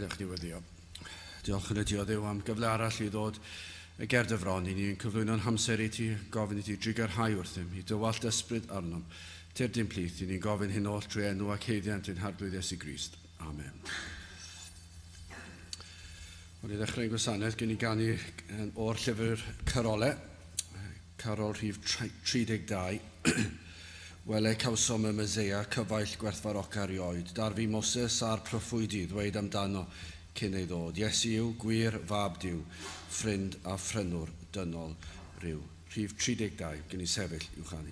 Gadewch ni weddio. Diolch yn y ti o Dduw am gyfle arall i ddod y ger dy fron i ni'n cyflwyno'n hamser i ti, gofyn i ti drugarhau wrthym, i dywallt ysbryd arnom. Tyrd i'n plith, i ni'n gofyn hyn oll trwy enw ac haeddiant ein Harglwydd Iesu Grist. Amen. O'n i ddechrau'n gwasanaeth gen i ganu o'r llyfr Carole, Carol rhif 32. Wele cawsom y Meseia, cyfaill gwerthfaroca erioed. Darfu Moses a'r proffwydi ddweud amdano cyn ei ddod. Iesu yw gwir fab Duw, ffrind a phrynwr dynol rhyw. Rhif 32, gen i sefyll i'w chanu.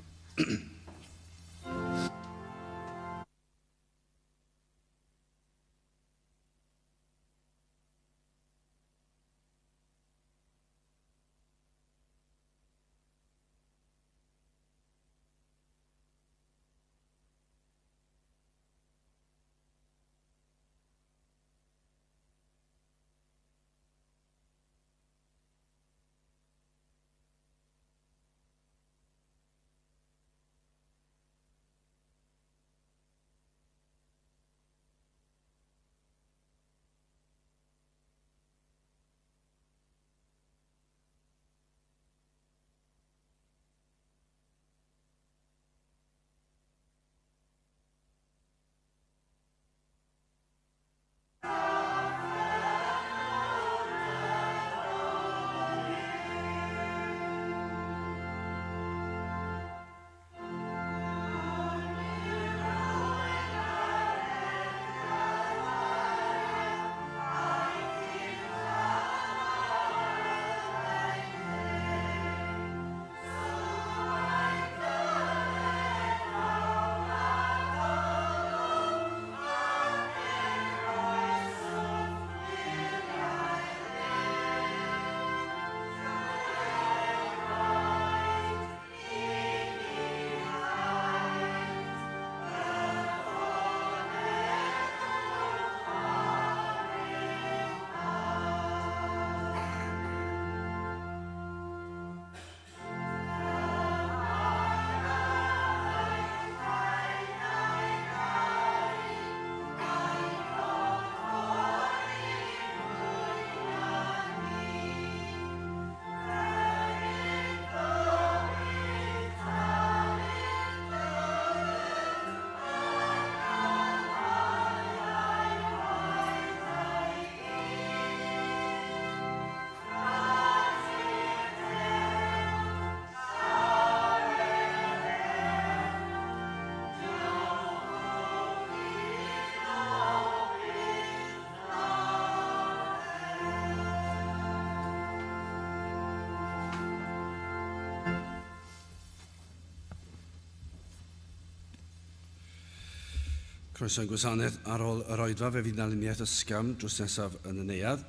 Croeso i'n gwasanaeth ar ôl yr oedfa, fe fydd 'na luniaeth ysgafn drws nesaf yn y neuadd.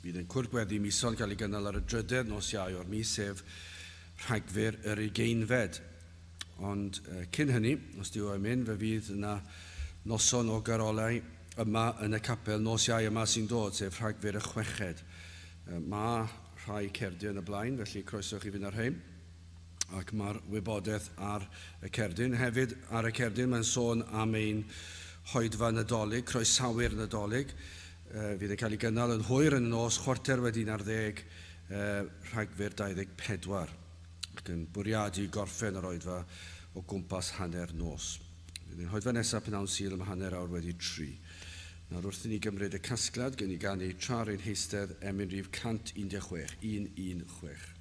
Bydd ein cwrdd gweddi misol yn cael ei gynnal ar y drydedd nos Iau o'r mis, sef Rhagfyr yr ugeinfed. Ond cyn hynny, os Duw o'i myn, fe fydd yna noson o garolau yma yn y capel nos Iau yma sy'n dod, sef Rhagfyr y chweched. Mae rhai cerdyn yn y blaen, felly croeso chi fynd ar rhein. Ac mae'r wybodaeth ar y cerdyn. Hefyd ar y cerdyn mae'n sôn am ein hoedfa Nadolig, croesawu'r Nadolig, fydd yn cael ei gynnal yn hwyr yn y nos, 11:15, Rhagfyr 24. Ac yn bwriadu gorffen yr oedfa o gwmpas hanner nos. Fydd ein hoedfa nesaf pnawn Sul am 3:30. Nawr wrth i ni gymryd y casgliad, gen i ganu tra rwy'n heistedd emyn rhif 116, 116.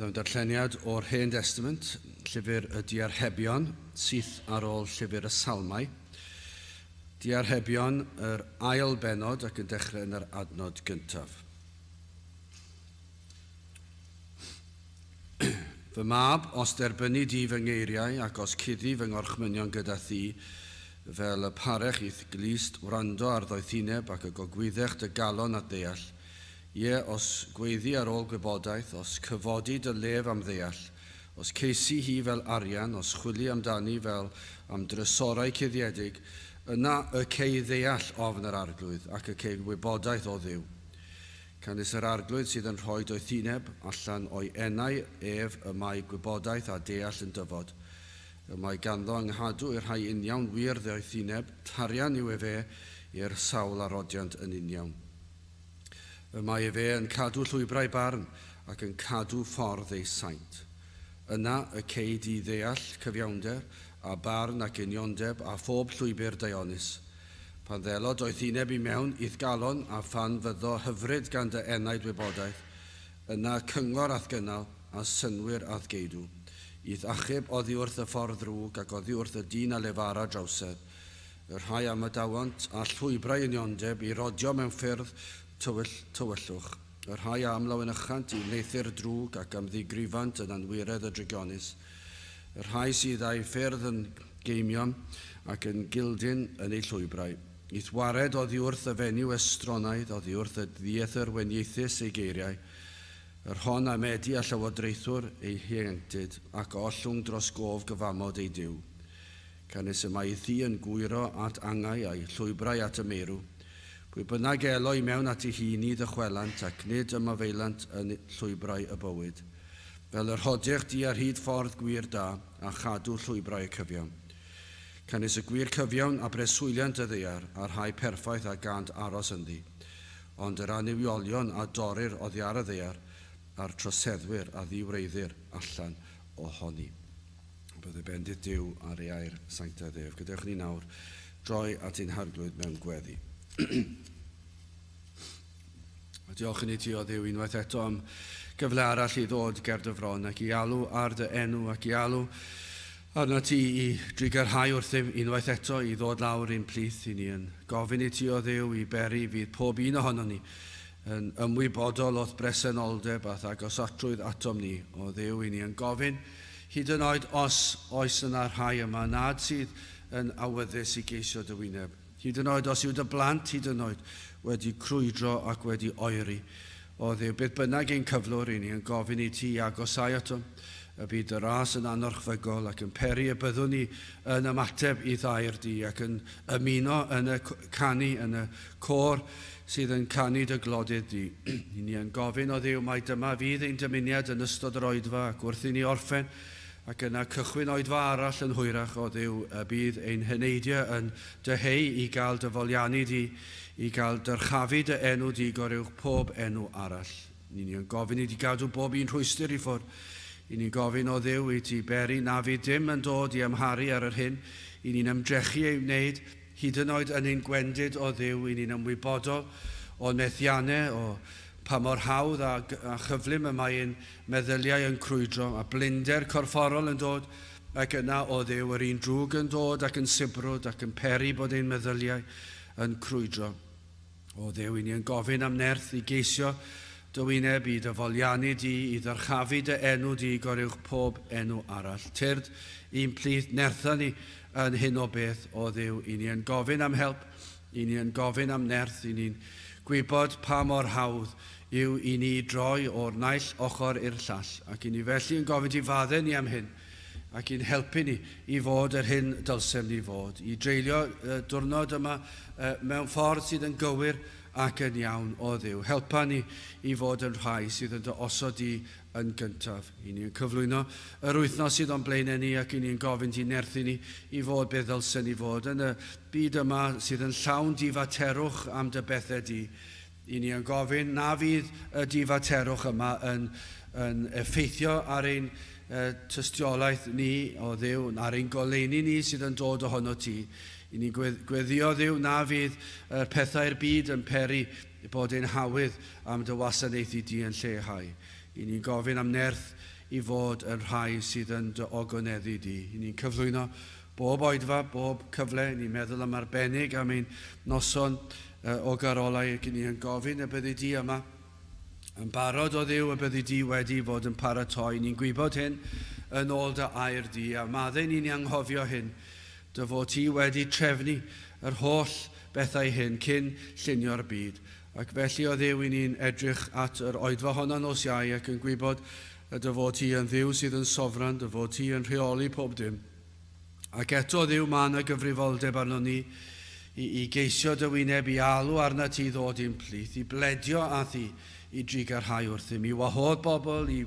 Bydd o'n darlleniad o'r Hen Destament, llyfr y Diarhebion, syth ar ôl llyfr y Salmau. Diarhebion, yr ail bennod ac yn dechrau yn yr adnod gyntaf. Fy mab, os derbyni di fy ngeiriau ac os cuddi fy ngorchmynion gyda thi, fel y parech i'th glust wrando ar ddoethineb ac y gogwyddech dy galon at ddeall, Ie, os gweiddi ar ôl gwybodaeth, os cyfodi dy lef am ddeall, os ceisi hi fel arian, os chwili amdani fel am drysorau cuddiedig, yna y cei ddeall ofn yr Arglwydd, ac y cei wybodaeth o Dduw. Canys yr Arglwydd sydd yn rhoi doethineb, allan o'i enau ef y mae gwybodaeth a deall yn dyfod. Y mae ganddo ynghadw i'r rhai uniawn wir ddoethineb, tarian yw efe i'r sawl a rodiant yn uniawn. Y mae efe yn cadw llwybrau barn ac yn cadw ffordd ei saint. Yna y cei di ddeall cyfiawnder, a barn ac uniondeb, a phob llwybr daionus. Pan ddelo doethineb i mewn i'th galon, a phan fyddo hyfryd gan dy enaid wybodaeth, yna cyngor a'th gynnal, a synnwyr a'th geidw, i'th achub oddi wrth y ffordd ddrwg ac oddi wrth y dyn a lefara drawsedd, Y rhai a ymadaont â llwybrau uniondeb i rodio mewn ffyrdd tywyll tywyllwch, y rhai a ymlawenychant i wneuthur drwg ac ymddigrifant yn anwiredd y drygionus, y rhai sydd â'u ffyrdd yn geimion ac yn gildyn yn eu llwybrau, i'th wared oddi wrth y fenyw estronaidd, oddi wrth y ddiethr wenieithus ei geiriau, yr hon a medi a llywodraethwr ei hieuenctid, ac a ollwng dros gof gyfamod ei Duw. Canys y mae thi yn gwyro at angau a'i llwybrau at y meirw. Pwy bynnag elo i mewn ati hi, ni ddychwelant, ac nid ymafeilant yn llwybrau y bywyd. Fel y rhodych di ar hyd ffordd gwir da, a chadw llwybrau y cyfiawn. Canys y gwir cyfiawn a breswyliant y ddaear, a'r rhai perffaith a gânt aros ynddi. Ond yr annuwiolion a dorrir oddi ar y ddaear, a'r troseddwyr a ddiwreiddir allan ohoni. Bydde bendith Duw ar ei air sanctaidd ef. Gadewch ni nawr droi at ein Harglwydd mewn gweddi. A diolch i ni ti o Dduw unwaith eto am gyfle arall i ddod ger dy fron ac i alw ar dy enw ac i alw arna ti i drugarhau wrthym unwaith eto i ddod lawr i'n plith i ni yn gofyn i ti o Dduw i beri fydd pob un ohonon ni yn ymwybodol o'th bresenoldeb a'th agosatrwydd atom ni o Dduw i ni yn gofyn Hyd yn oed os oes yna rhai yma nad sydd yn awyddus i geisio dy wyneb, hyd yn oed os yw dy blant hyd yn oed wedi crwydro ac wedi oeri, O Dduw, beth bynnag ein cyflwr, i ni yn gofyn i ti i agosáu atom, y bydd dy ras yn anorchfygol ac yn peri y byddwn ni yn ymateb i'th air di ac yn ymuno yn y canu, yn y côr sydd yn canu dy glodydd di. I ni yn gofyn, O Dduw, mai dyma fydd ein dymuniad yn ystod yr oedfa, ac wrth i ni orffen, ac yna cychwyn oedfa arall yn hwyrach, O Dduw, y bydd ein heneidiau yn dyheu i gael dy foliannu di, i gael dyrchafu dy enw di goruwch pob enw arall. Ni ni yn gofyn i ti gadw bob un rhwystr i ffwrdd. I ni'n gofyn, O Dduw, i ti beri na fydd dim yn dod i amharu ar yr hyn i ni'n ymdrechu ei wneud, Hyd yn oed yn ein gwendid, o Dduw, i ni'n ymwybodol o'n methiannau, o pa mor hawdd a, a chyflym y mae ein meddyliau yn crwydro, a blinder corfforol yn dod, ac yna, o Dduw, yr un drwg yn dod ac yn sibrwd ac yn peri bod ein meddyliau yn crwydro. O Dduw, i ni yn gofyn am nerth i geisio dy wyneb, i dy foliannu di, i ddyrchafu dy enw di goruwch pob enw arall. Tyrd i'n plith, nertha ni yn hyn o beth, o Dduw. I ni yn gofyn am help, i ni yn gofyn am nerth, i ni'n gwybod pa mor hawdd yw i ni droi o'r naill ochr i'r llall, ac i ni felly yn gofyn ti fadde ni am hyn, ac i'n helpu ni i fod yr hyn dylsem ni fod, i dreulio y diwrnod yma mewn ffordd sydd yn gywir ac yn iawn, o Dduw. Helpa ni i fod yn rhai sydd yn dy osod di yn gyntaf. I ni yn cyflwyno yr wythnos sydd o'n blaenau ni ac i ni yn gofyn ti nerthu ni i fod beth ddylsen ni fod yn y byd yma sydd yn llawn difaterwch am dy bethau di. I ni yn gofyn na fydd y difaterwch yma yn, yn effeithio ar ein tystiolaeth ni o Dduw, ar ein goleuni ni sydd yn dod ohono ti. I ni'n gweddio Dduw na fydd y pethau'r byd yn peri bod ein hawydd am dy wasanaethu di yn lleihau. I ni'n gofyn am nerth i fod yn rhai sydd yn dy ogoneddu di. Ni'n cyflwyno bob oedfa, bob cyfle, ni'n meddwl am arbennig am ein noson o garolau ac ni yn gofyn y byddi di yma. Yn barod o Dduw y byddi di wedi fod yn paratoi. Ni'n gwybod hyn yn ôl dy air di, a maddau ni'n anghofio hyn, dy fod ti wedi trefnu yr holl bethau hyn cyn llunio'r byd. Ac felly o Dduw i ni'n edrych at yr oedfa honno nos Iau ac yn gwybod dy fod ti yn Dduw sydd yn sofran, dy fod ti yn rheoli pob dim. Ac eto Dduw, mae yna gyfrifoldeb arno ni i geisio dy wyneb, i alw arna ti ddod i'n plith, i bledio â thi, i drugarhau wrthym, i wahodd bobl, i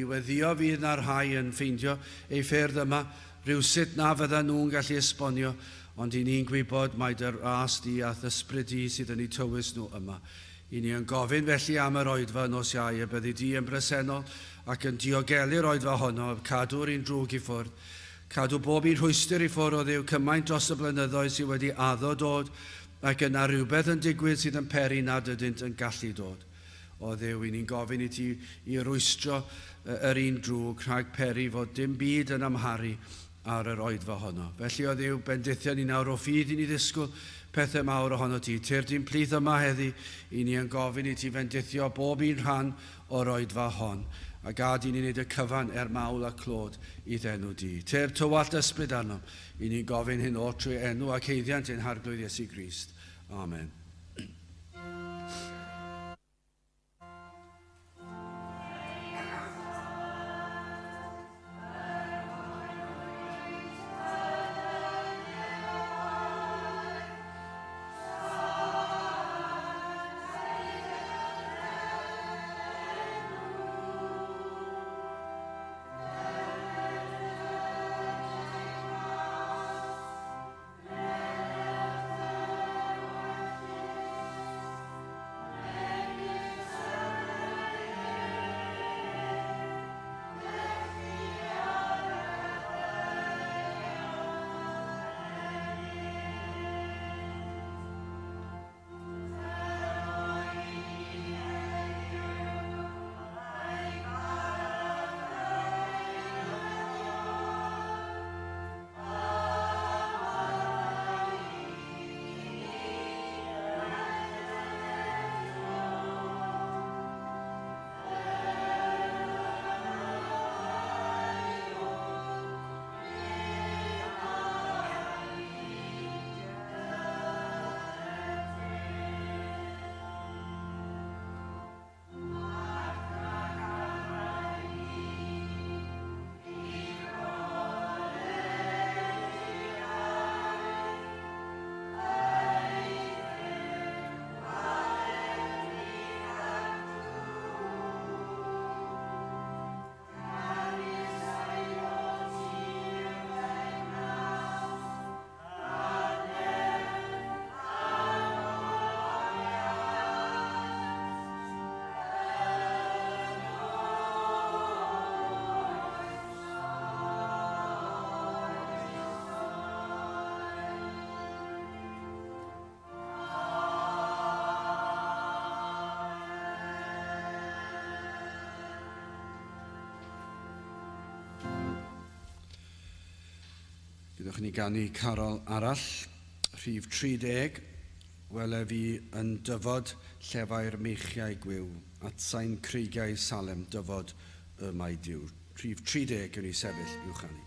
weddio fydd na rhai yn ffeindio eu ffyrdd yma, rhywsut na fydda nhw'n gallu esbonio, ond i ni'n gwybod mai dy ras di a'th ysbryd di sydd yn eu tywys nhw yma. I ni yn gofyn felly am yr oedfa nos Iau y byddi di yn bresennol ac yn diogelu'r oedfa honno, cadw'r un drwg i ffwrdd, cadw bob un rhwystr i ffwrdd o Dduw cymaint dros y blynyddoedd sydd wedi addo dod, ac yna rhywbeth yn digwydd sydd yn peri nad ydynt yn gallu dod. O Dduw, i ni'n gofyn i ti i rwystro yr un drwg rhag peri fod dim byd yn amharu ar yr oedfa honno. Felly, o Dduw, bendithio ni nawr o ffydd i ni ddisgwyl pethau mawr ohono ti. Tyrd i'n plith yma heddi, i ni yn gofyn i ti fendithio bob un rhan o'r oedfa hon, a gad i ni wneud y cyfan er mawl a clod i'th enw di. Tyrd tywallt ysbryd arnom, i ni'n gofyn hyn oll trwy enw ac haeddiant ein Harglwydd Iesu Grist. Amen. Byddwch ni ganu carol arall, rhif 30, wele fi yn dyfod llefau'r meichiau gwiw, atsain creigiau Salem dyfod y mae Duw. Rhif 30 yn ei sefyll i'w chanu.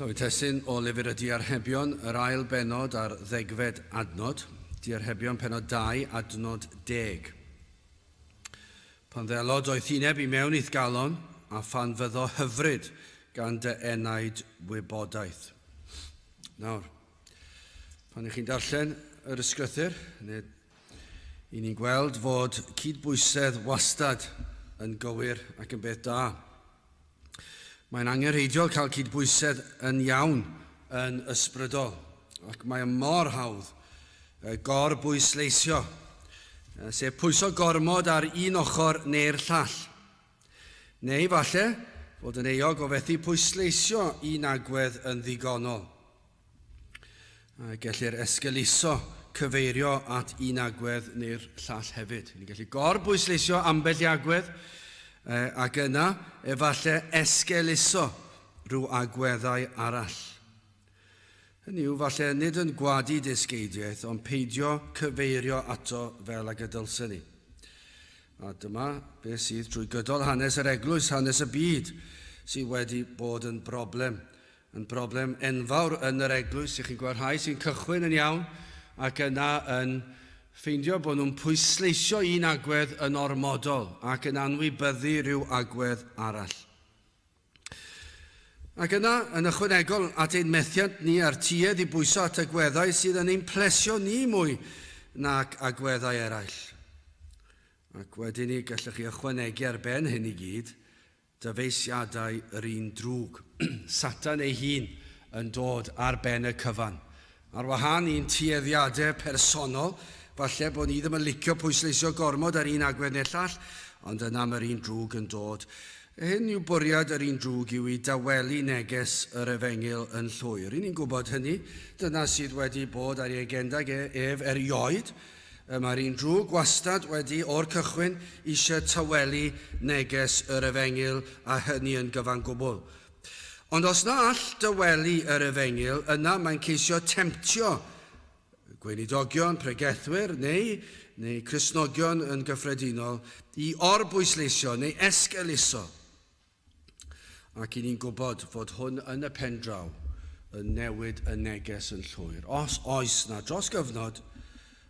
Rhaid testun o lyfr y Diarhebion, yr ail bennod a'r ddegfed adnod. Diarhebion pennod 2, adnod 10. Pan ddelo doethineb i mewn i'th galon, a phan fyddo hyfryd gan dy enaid wybodaeth. Nawr, pan ych chi'n darllen yr ysgrythyr, neu i ni'n gweld fod cydbwysedd wastad yn gywir ac yn beth da. Mae'n angenrheidiol cael cydbwysedd yn iawn yn ysbrydol, ac mae mor hawdd gor-bwysleisio, sef pwyso gormod ar un ochr neu'r llall. Neu falle fod yn euog o fethu pwysleisio un agwedd yn ddigonol. Gellir esgeuluso cyfeirio at un agwedd neu'r llall hefyd. Ni'n gallu gorbwysleisio ambell i agwedd, ac yna efallai esgeuluso rhyw agweddau arall. Hynny yw, falle nid yn gwadu dysgeidiaeth, ond peidio cyfeirio ato fel ag y dylsen ni. A dyma beth sydd trwy gydol hanes yr eglwys, hanes y byd, sydd wedi bod yn broblem. Yn broblem enfawr yn yr eglwys, i chi'n gweld rhai sy'n cychwyn yn iawn ac yna yn ffeindio bod nhw'n pwysleisio un agwedd yn ormodol ac yn anwybyddu rhyw agwedd arall. Ac yna, yn ychwanegol at ein methiant ni a'r tuedd i bwyso at agweddau sydd yn ein plesio ni mwy nac agweddau eraill. Ac wedyn ni, gallwch chi ychwanegu ar ben hyn i gyd, dyfeisiadau yr un drwg, Satan ei hun yn dod ar ben y cyfan. Ar wahân i'n tueddiadau personol, falle bod ni ddim yn licio pwysleisio gormod ar un agwedd neu'r llall, ond yna mae'r un drwg yn dod. Hyn yw bwriad yr un drwg yw i dawelu neges yr efengyl yn llwyr. Ry'n ni'n gwybod hynny, dyna sydd wedi bod ar ei agenda ef erioed. Y mae'r un drwg wastad wedi, o'r cychwyn, eisiau tawelu neges yr Efengyl, a hynny yn gyfan gwbl. Ond os na all dawelu yr Efengyl, yna mae'n ceisio temtio gweinidogion, pregethwyr, neu, neu Cristnogion yn gyffredinol, i orbwysleisio neu esgeuluso. Ac i ni'n gwybod fod hwn yn y pen draw yn newid y neges yn llwyr. Os oes na, dros gyfnod,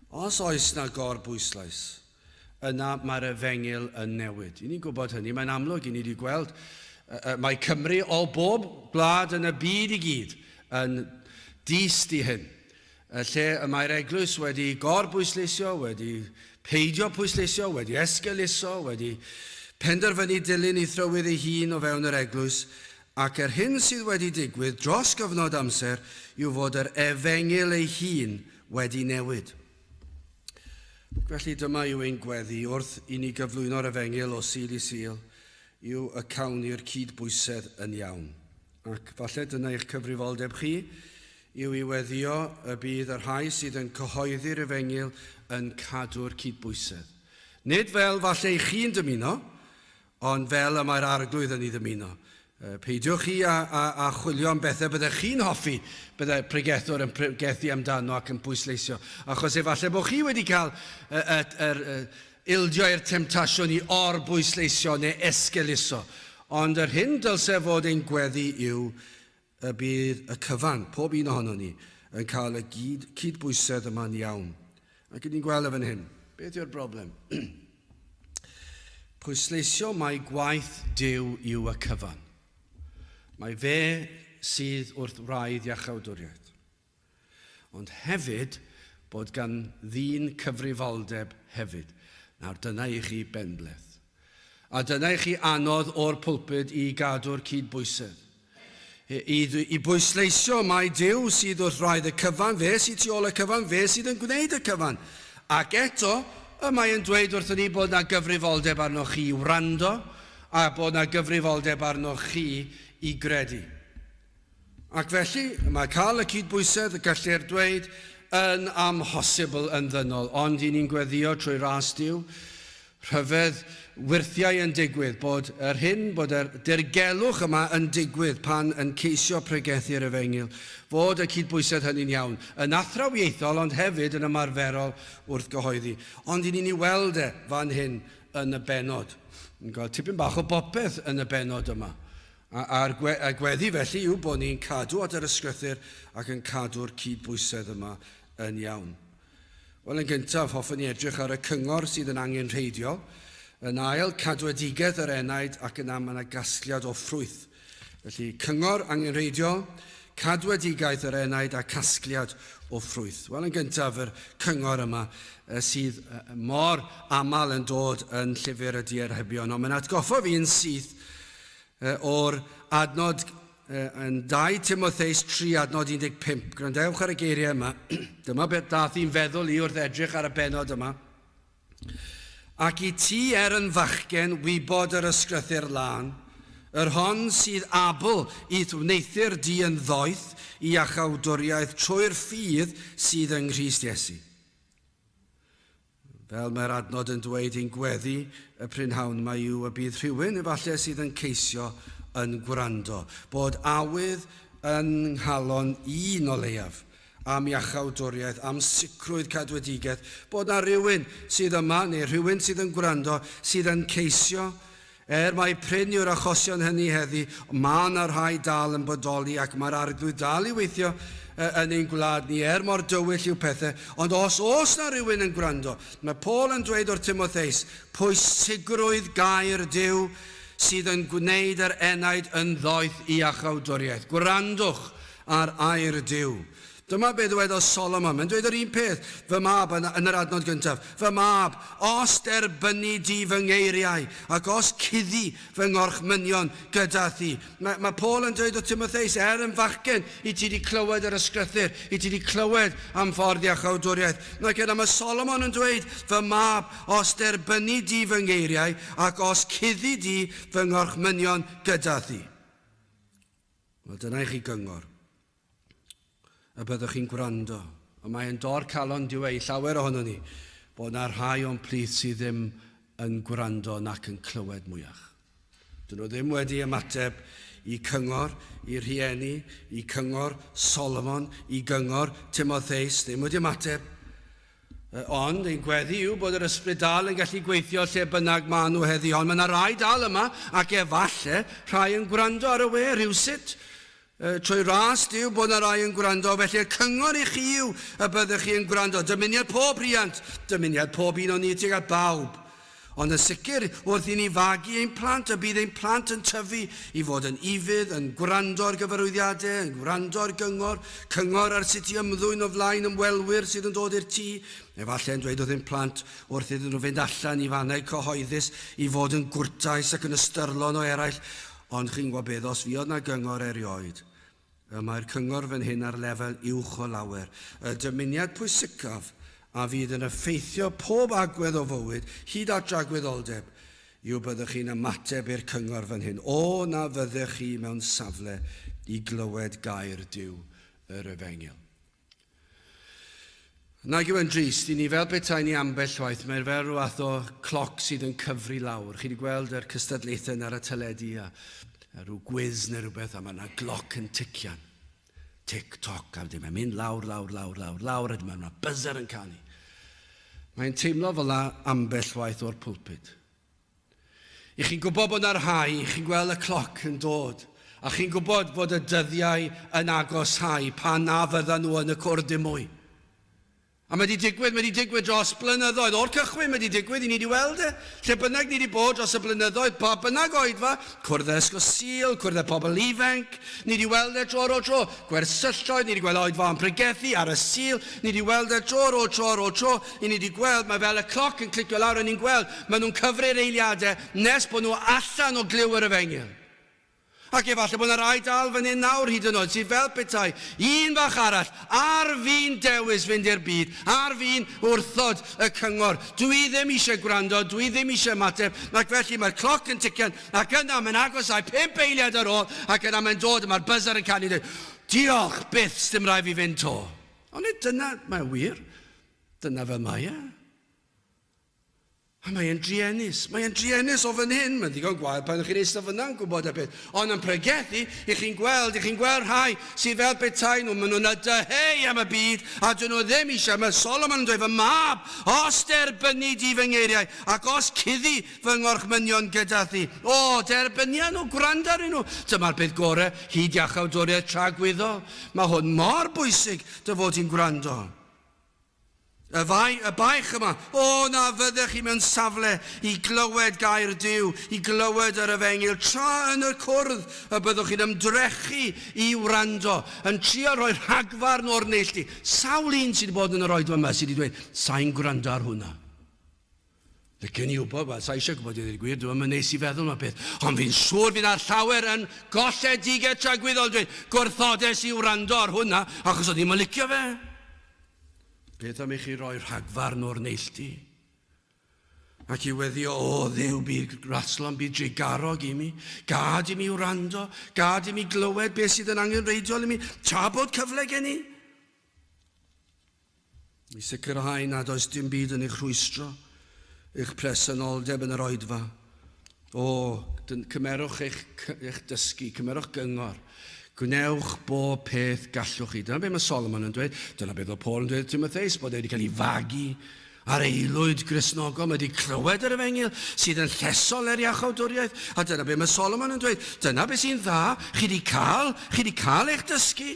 os oes na gor-bwyslais, yna mae'r efengyl yn newid. I ni'n gwybod hynny, mae'n amlwg i ni wedi gweld, mae Cymru o bob gwlad yn y byd i gyd yn dyst i hyn. Lle y mae'r eglwys wedi gor-bwysleisio, wedi peidio pwysleisio, wedi esgeuluso, wedi penderfynu dilyn ei thrywydd ei hun o fewn yr eglwys, ac yr hyn sydd wedi digwydd dros gyfnod amser yw fod yr efengyl ei hun wedi newid. Ac felly dyma yw ein gweddi wrth i ni gyflwyno'r efengyl o Sul i Sul, yw y cawn ni'r cyd-bwysedd yn iawn. Ac falle dyna eich cyfrifoldeb chi, yw i weddïo y bydd y rhai sydd yn cyhoeddi'r efengyl yn cadw'r cydbwysedd. Nid fel falle i chi'n dymuno, ond fel y mae'r Arglwydd yn ei ddymuno. Peidiwch chi â, â, â chwilio am bethau byddech chi'n hoffi byddai pregethwr yn pregethu amdano ac yn pwysleisio, achos efallai bod chi wedi cael y, y, yr, y, ildio i'r temtasiwn i or-bwysleisio neu esgeuluso. Ond yr hyn dylse fod ein gweddi yw y bydd y cyfan, pob un ohonon ni, yn cael y gyd, cydbwysedd yma'n iawn. Ac ni'n gweld e fan hyn. Beth yw'r broblem? Pwysleisio mai gwaith Duw yw y cyfan. Mae fe sydd wrth wraidd iachawdwriaeth. Ond hefyd bod gan ddyn cyfrifoldeb hefyd. Nawr dyna i chi benbleth. A dyna i chi anodd o'r pulpud i gadw'r cyd-bwysedd. I, i, i bwysleisio mai Duw sydd wrth wraidd y cyfan, fe sydd tu ôl y cyfan, fe sydd yn gwneud y cyfan. Ac eto, y mae yn dweud wrthon ni bod 'na gyfrifoldeb arnoch chi i wrando, a bod 'na gyfrifoldeb arnoch chi i gredu. Ac felly, mae cael y cydbwysedd, gellir dweud, yn amhosibl yn ddynol, ond i ni'n gweddïo trwy ras Duw, rhyfedd wyrthiau yn digwydd, bod yr hyn, bod yr dirgelwch yma yn digwydd pan yn ceisio pregethu'r efengyl, fod y cydbwysedd hynny'n iawn, yn athrawiaethol ond hefyd yn ymarferol wrth gyhoeddi. Ond i ni'n ei weld e fan hyn yn y bennod. Ni'n gweld tipyn bach o bopeth yn y bennod yma. A'r gwe, a gweddi felly yw bod ni'n cadw at yr ysgrythur ac yn cadw'r cydbwysedd yma yn iawn. Wel, yn gyntaf, hoffwn i edrych ar y cyngor sydd yn angenrheidiol. Yn ail, cadwedigaeth yr enaid ac yna mae yna gasgliad o ffrwyth. Felly, cyngor angenrheidiol, cadwedigaeth yr enaid a casgliad o ffrwyth. Wel, yn gyntaf, yr cyngor yma sydd mor aml yn dod yn llyfr y diarhebion, ond mae'n atgoffa fi'n syth o'r adnod Yn 2 Timotheus 3 adnod 15, gwrandewch ar y geiriau yma. Dyma beth dath i'n feddwl i wrth edrych ar y bennod yma. Ac i ti er yn fachgen wybod yr ysgrythur lân, yr hon sydd abl i'th wneuthur di yn ddoeth i iachawdwriaeth trwy'r ffydd sydd yng Nghrist Iesu. Fel mae'r adnod yn dweud ein gweddi y prynhawn yma yw y bydd rhywun efallai sydd yn ceisio yn gwrando, bod awydd yn nghalon un o leiaf am iachawdwriaeth, am sicrwydd cadwedigaeth, bod na rywun sydd yma neu rhywun sydd yn gwrando sydd yn ceisio. Er mai prin yw'r achosion hynny heddi, mae yna rhai dal yn bodoli ac mae'r Arglwydd dal i weithio yn ein gwlad ni, er mor dywyll yw pethau. Ond os oes na rywun yn gwrando, mae Paul yn dweud wrth Timotheus, pwysigrwydd gair Duw sydd yn gwneud yr enaid yn ddoeth i iachawdwriaeth. Gwrandwch ar air Duw. Dyma be ddywedodd Solomon. Mae'n dweud yr un peth, fy mab, yn, yn yr adnod gyntaf. Fy mab, os derbynni di fy ngeiriau, ac os cuddi fy ngorchmynion gyda thi. Mae, mae Paul yn dweud o Timotheus, er yn fachgen, i ti di clywed yr ysgrythur, i ti di clywed am ffordd iachawdwriaeth. Ac yna mae Solomon yn dweud, fy mab, os derbynni di fy ngeiriau, ac os cuddi di fy ngorchmynion gyda thi. Wel, dyna i chi gyngor. y byddwch chi'n gwrando. Ond mae yn dor calon dyw e i llawer ohonon ni bod na rhai o'n plith sydd ddim yn gwrando nac yn clywed mwyach. Dyn nhw ddim wedi ymateb i cyngor i rhieni, i cyngor Solomon, i gyngor Timotheus, ddim wedi ymateb. Ond ein gweddi yw bod yr ysbryd dal yn gallu gweithio lle bynnag maen nhw heddi. Ond mae yna rai dal yma, ac efalle rhai yn gwrando ar y we rhywsut. Trwy ras Duw bod yna rai yn gwrando, felly y cyngor i chi yw y byddwch chi yn gwrando. Dymuniad pob rhiant, dymuniad pob un o ni tuag at bawb. Ond yn sicr, wrth i ni fagu ein plant, y bydd ein plant yn tyfu i fod yn ufudd, yn gwrando ar gyfarwyddiadau, yn gwrando ar gyngor, cyngor ar sut i ymddwyn o flaen ymwelwyr sydd yn dod i'r tŷ, efallai yn dweud wrth ein plant wrth iddyn nhw fynd allan i fannau cyhoeddus i fod yn gwrtais ac yn ystyrlon o eraill. Ond chi'n gwybod beth, os fuodd 'na gyngor erioed, y mae'r cyngor fan hyn ar lefel uwch o lawer. Y dymuniad pwysicaf a fydd yn effeithio pob agwedd o fywyd, hyd at dragwyddoldeb, yw byddwch chi'n ymateb i'r cyngor fan hyn. O, na fyddech chi mewn safle i glywed gair Duw, yr Efengyl. Nag yw e'n drist i ni fel petai ni ambell waith, mae'r fel rhyw fath o cloc sydd yn cyfri lawr. Chi wedi gweld yr cystadlaethau ar y teledu a, a rhyw gwiz neu rhywbeth a mae yna gloc yn tician. Tic toc, a wedyn mae'n mynd lawr, lawr, lawr, lawr, lawr, a wedyn mae yna buzzer yn canu. Mae'n teimlo fel la ambell waith o'r pulpit. I chi'n gwybod bod yna rhai, chi'n gweld y cloc yn dod, a chi'n gwybod bod y dyddiau yn agoshau pan na fyddan nhw yn y cwrdd dim mwy. A mae wedi digwydd, mae wedi digwydd dros blynyddoedd. O'r cychwyn mae wedi digwydd, i ni wedi weld e. Lle bynnag ni wedi bod dros y blynyddoedd, pa bynnag oedfa, cwrdd â Ysgol Sul, cwrdd â pobl ifanc, ni wedi weld e dro ar ôl tro. Gwersylloedd, ni wedi gweld oedfa yn pregethu ar y Sul, ni wedi weld e dro ar ôl tro ar ôl tro. I ni wedi gweld, mae fel y cloc yn clicio lawr a ni'n gweld, maen nhw'n cyfri'r eiliadau nes bod nhw allan o glyw yr efengyl. Ac efallai bod yna rai dal fan hyn nawr hyd yn oed sydd fel petai un fach arall ar fin dewis fynd i'r byd, ar fin wrthod y cyngor. Dwi ddim eisiau gwrando, dwi ddim eisiau ymateb, ac felly mae'r cloc yn tician, ac yna mae'n agosáu pump eiliad ar ôl, ac yna mae'n dod a mae'r buzzer yn canu dweud, diolch byth, sdim rhaid fi fynd to. Ond nid dyna, mae'n wir, dyna fel mae e. A mae e'n druenus. Mae e'n druenus o fan hyn. Mae'n ddigon gwael pan ydych chi'n eistedd fyna yn gwybod y peth. Ond yn pregethu, i chi'n gweld, i chi'n gweld rhai sydd fel petai nhw, maen nhw'n ydyheu am y byd, a dyn nhw ddim eisiau. Mae Solomon yn dweud, fy mab, os derbynni di fy ngeiriau, ac os cuddi fy ngorchmynion gyda thi. O, derbynia nhw, gwranda arnyn nhw. Dyma'r peth gorau, hyd iachawdwriaeth tragwyddol. Mae hwn mor bwysig dy fod ti'n gwrando. Y fai, y baich yma, o na fyddech chi mewn safle i glywed gair Duw, i glywed yr efengyl, tra yn y cwrdd y byddwch chi'n ymdrechu i wrando, yn trio rhoi rhagfarn o'r neilltu. Sawl un sydd wedi bod yn yr oedfa yma sydd wedi dweud, sa'n gwrando ar hwnna. Licen i wybod, wel, sa eisiau gwybod i ddweud y gwir, dwi'm yn neis i feddwl am y peth, ond fi'n siŵr fydd 'na llawer yn golledigaeth tragwyddol yn dweud, gwrthodes i wrando ar hwnna, achos o'n i'm yn licio fe. Beth am i chi roi rhagfarn o'r neilltu? Ac i weddio, o Dduw, bydd raslon, bydd drugarog i mi, gad i mi wrando, gad i mi glywed beth sydd yn angenrheidiol i mi, tra bod cyfle gen i. I sicrhau nad oes dim byd yn eich rhwystro, eich presenoldeb yn yr oedfa. O, cymerwch eich, eich dysgu, cymerwch gyngor. Gwnewch bob peth gallwch chi. Dyna beth mae Solomon yn dweud, dyna beth oedd Paul yn dweud Timotheus, bod e wedi cael ei fagu ar aelwyd Gristnogol, mae wedi clywed yr efengyl sydd yn llesol er iachawdwriaeth, a dyna beth mae Solomon yn dweud, dyna beth sy'n dda, chi wedi cael, chi wedi cael eich dysgu.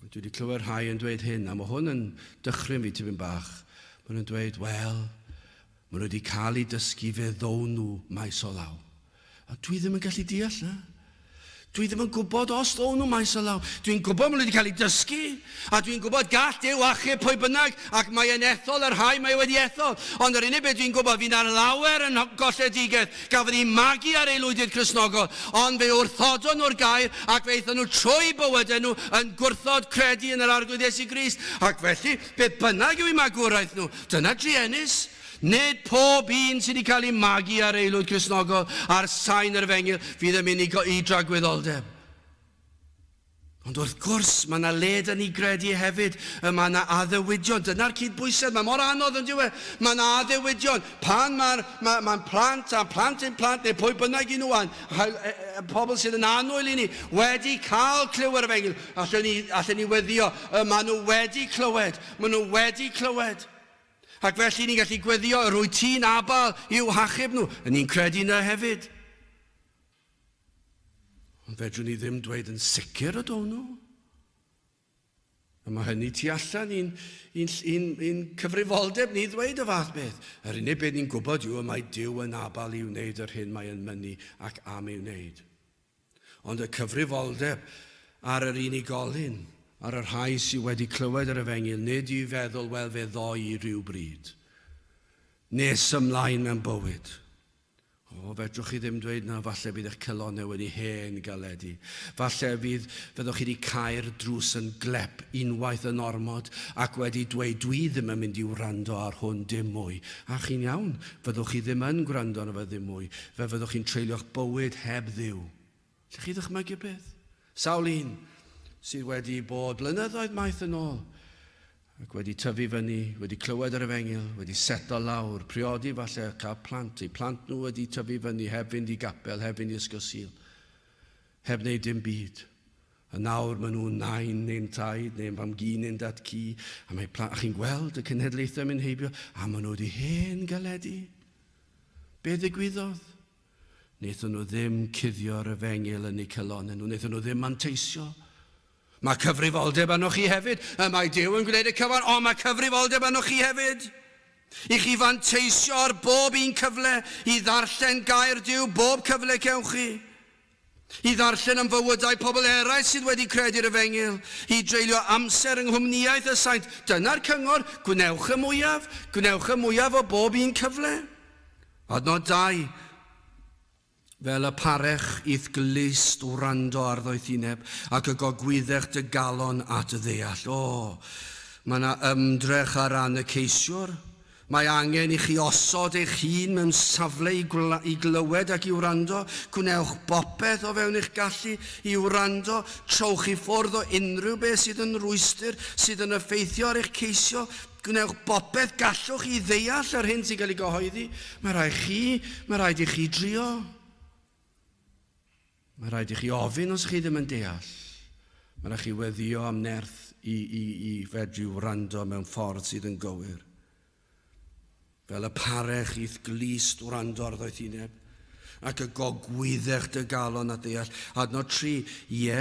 Dwi wedi clywed rhai yn dweud hyn, a mae hwn yn dychryn fi tipyn bach. Maen nhw'n dweud, wel, maen nhw wedi cael eu dysgu fe ddown nhw maes o law. A dwi ddim yn gallu deall na. Dwi ddim yn gwybod os ddown nhw maes o law. Dwi'n gwybod maen nhw wedi cael eu dysgu, a dwi'n gwybod gall Duw achub pwy bynnag, ac mae e'n ethol y rhai mae e wedi ethol. Ond yr unig beth dwi'n gwybod, fi 'na lawer yn golledigaeth, Gafodd ei magu ar aelwydydd Cristnogol, ond fe wrthodon nhw'r gair ac fe aethon nhw trwy bywydau nhw yn gwrthod credu yn yr Arglwydd Iesu Grist. Ac felly, beth bynnag yw eu magwraeth nhw, dyna druenus. Nid pob un sydd wedi cael eu magu ar aelwyd Cristnogol ar sain yr Efengyl fydd yn mynd i dragwyddoldeb. Ond wrth gwrs, mae yna le da ni gredu hefyd, y mae yna addewidion. Dyna'r cydbwysedd, mae mor anodd yn dyw e. Mae yna addewidion. Pan mae'r mae, mae plant a plant ein plant, neu pwy bynnag i nhw, a'n e, e, pobl sydd yn annwyl i ni, wedi cael clyw yr efengyl, allen ni, allen ni weddio, y maen nhw wedi clywed, maen nhw wedi clywed. Ac felly ni'n gallu gweddio, yr wyt ti'n abal i'w hachub nhw. Y ni'n credu yna hefyd. Ond fedrwn ni ddim dweud yn sicr y down nhw. A mae hynny tu allan i'n, i'n, i'n, i'n cyfrifoldeb ni ddweud y fath beth. Yr unig beth ni'n gwybod yw y mae Duw yn abal i wneud yr hyn mae yn mynnu ac am ei wneud. Ond y cyfrifoldeb ar yr unigolyn, ar y rhai sydd wedi clywed yr efengyl, nid i feddwl, wel, fe ddoi i ryw bryd. Nes ymlaen mewn bywyd. O, fedrwch chi ddim dweud na, falle bydd eich calonnau wedi hen galedu. Falle fydd, fyddwch chi wedi cau'r drws yn glep unwaith yn ormod ac wedi dweud, dwi ddim yn mynd i wrando ar hwn dim mwy. A chi'n iawn, fyddwch chi ddim yn gwrando arno fe ddim mwy. Fe fyddwch chi'n treulio'ch bywyd heb Dduw. Lle chi ddychmygu beth? Sawl un sydd wedi bod blynyddoedd maith yn ôl Ac wedi tyfu fyny, wedi clywed yr efengyl, wedi seto lawr, priodi falle, cael plant, eu plant nhw wedi tyfu fyny heb fynd i gapel, heb fynd i ysgol Sul, heb wneud dim byd. A nawr maen nhw'n nain neu'n taid neu'n fam-gu neu'n dad-cu, a mae plant, a chi'n gweld y cenhedlaethau mynd heibio, a maen nhw wedi hen galedu. Be ddigwyddodd? Wnaethon nhw ddim cuddio'r efengyl yn eu calonnau nhw, wnaethon nhw ddim manteisio. Mae cyfrifoldeb arnoch chi hefyd. Y mae Duw yn gwneud y cyfan, ond mae cyfrifoldeb arnoch chi hefyd. I chi fanteisio ar bob un cyfle i ddarllen gair Duw, bob cyfle cewch chi. I ddarllen am fywydau pobl eraill sydd wedi credu'r efengyl, i dreulio amser yng nghwmnïaeth y saint. Dyna'r cyngor, gwnewch y mwyaf, gwnewch y mwyaf o bob un cyfle. Adnod 2. Fel y parech i'th glust wrando ar ddoethineb, ac y gogwyddech dy galon at ddeall. O, mae yna ymdrech ar ran y ceisiwr. Mae angen i chi osod eich hun mewn safle i, i glywed ac i wrando. Gwnewch bopeth o fewn eich gallu i wrando. Trowch i ffwrdd o unrhyw beth sydd yn rwystr, sydd yn effeithio ar eich ceisio. Gwnewch bopeth gallwch i ddeall yr hyn sy'n cael ei gyhoeddi. Mae rhaid chi, mae rhaid i chi drio. Mae rhaid i chi ofyn os chi ddim yn deall. Mae rhaid chi weddio am nerth i, i, i fedru wrando mewn ffordd sydd yn gywir. Fel y parech i'th glust wrando ar ddoethineb, ac y gogwyddech dy galon at ddeall. Adnod 3, Ie,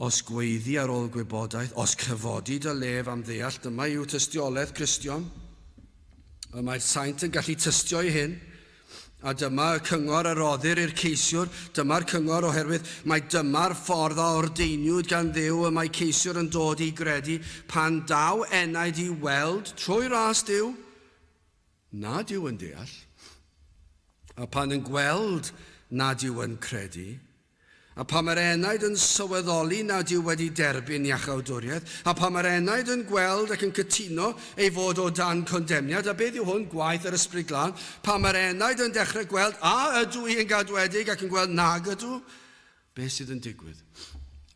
os gweiddi ar ôl gwybodaeth, os cyfodi dy lef am ddeall, dyma yw tystiolaeth Cristion. Y mae'r saint yn gallu tystio i hyn. A dyma y cyngor a roddir i'r ceisiwr, dyma'r cyngor oherwydd mai dyma'r ffordd a ordeiniwyd gan Dduw y mae ceisiwr yn dod i gredu pan daw enaid i weld trwy ras Duw nad yw yn deall, a phan yn gweld nad yw yn credu. A phan mae'r enaid yn sylweddoli nad yw wedi derbyn iachawdwriaeth, a phan mae'r enaid yn gweld ac yn cytuno ei fod o dan condemniad, a beth yw hwn? Gwaith yr Ysbryd Glân. Pan mae'r enaid yn dechrau gweld, a ydw i yn gadwedig ac yn gweld nag ydw, beth sydd yn digwydd?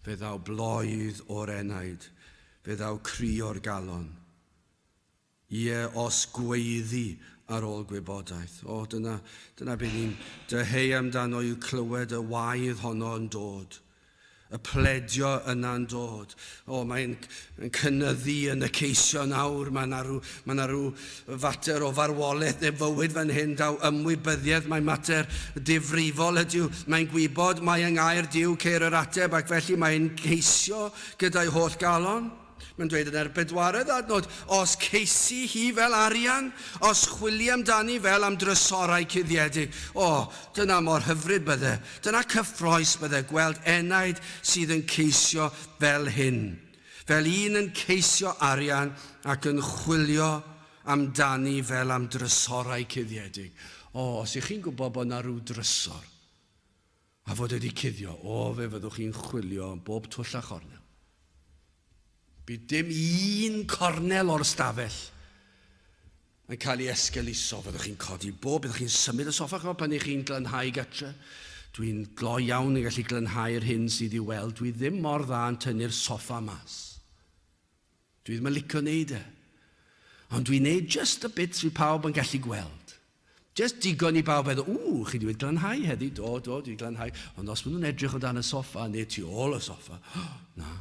Fe ddaw bloedd o'r enaid, fe ddaw cri o'r galon. Ie, os gweiddi ar ôl gwybodaeth. O, dyna, dyna beth ni'n dyheu amdano yw clywed y waedd honno yn dod. Y pledio yna'n dod. O, mae'n yn cynyddu yn y ceisio nawr. Mae yna rhyw, mae yna rhyw fater o farwolaeth neu fywyd fan hyn. Daw ymwybyddiaeth, mae'n mater difrifol ydyw. Mae'n gwybod mae yng ngair Duw ceir yr ateb ac felly mae'n ceisio gyda'i holl galon. Mae'n dweud yn yr bedwaredd adnod, Os ceisi hi fel arian, os chwili amdani fel am drysorau cuddiedig. O, dyna mor hyfryd bydde, dyna cyffrous bydde gweld enaid sydd yn ceisio fel hyn. Fel un yn ceisio arian ac yn chwilio amdani fel am drysorau cuddiedig. O, os ych chi'n gwybod bod 'na rhyw drysor, A fod wedi cuddio, o, fe fyddwch chi'n chwilio am bob twll a chornel. Bydd dim un cornel o'r stafell yn cael ei esgeuluso. Fyddwch chi'n codi bob, byddwch chi'n symud y soffa, chymod, pan ych chi'n glanhau gatre. Dwi'n gloi iawn yn gallu glanhau'r hyn sydd i'w weld. Dwi ddim mor dda yn tynnu'r soffa mas. Dwi ddim yn licio neud e. Ond dwi'n neud just y bit sydd pawb yn gallu gweld. Just digon i bawb feddwl, ww, chi wedi glanhau heddi, do, do, dwi wedi glanhau. Ond os maen nhw'n edrych o dan y soffa neu tu ôl y soffa, na.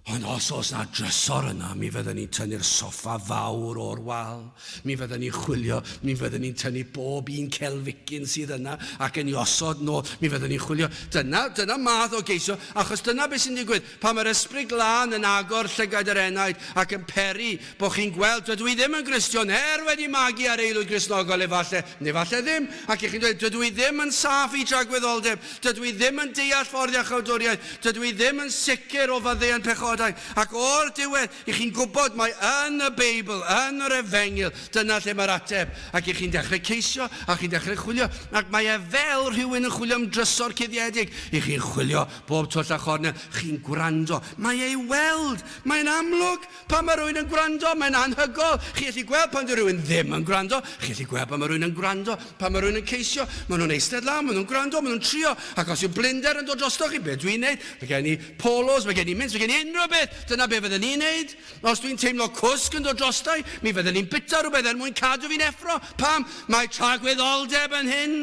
Ond os oes na drysor yna, mi fydden ni'n tynnu'r soffa fawr o'r wal. Mi fydden ni'n chwilio, mi fydden ni'n tynnu bob un celficyn sydd yna ac yn ei osod nôl. Mi fydden ni'n chwilio. Dyna, dyna math o geisio, achos dyna beth sy'n digwydd. Pan mae'r Ysbryd Glân yn agor llygaid yr enaid ac yn peri bod chi'n gweld, dydw i ddim yn Gristion, er wedi magu ar aelwyd Gristnogol efalle, neu falle ddim, ac y'ch chi'n dweud, dydw i ddim yn saff i dragwyddoldeb, dydw i ddim yn deall ffordd iachawdwriaeth, dydw i ddim yn sicr o faddeuant pechodau, ac o'r diwedd, y'ch chi'n gwybod mai yn y Beibl, yn yr Efengyl, dyna lle mae'r ateb, ac y'ch chi'n dechrau ceisio, a chi'n dechrau chwilio, ac mae e fel rhywun yn chwilio am drysor cuddiedig, y'ch chi'n chwilio Bob twll a chornel, chi'n gwrando. Mae ei weld. Mae'n amlwg pan mae rhywun yn gwrando. Mae'n anhygoel. Chi allu gweld pan dyw rhywun ddim yn gwrando. Chi allu gweld pan mae rhywun yn gwrando, pan mae rhywun yn ceisio. Maen nhw'n eistedd lawr, maen nhw'n gwrando, maen nhw'n trio. Ac os yw blinder yn dod drosto chi, be dwi'n neud? Mae gen i polos, mae gen i mints, mae gen i unrhyw beth. Dyna be fydden ni'n neud. Os dwi'n teimlo cwsg yn dod drosta i, mi fydden ni'n bita rhywbeth er mwyn cadw fi'n effro. Pam? Mae tragwyddoldeb yn hyn.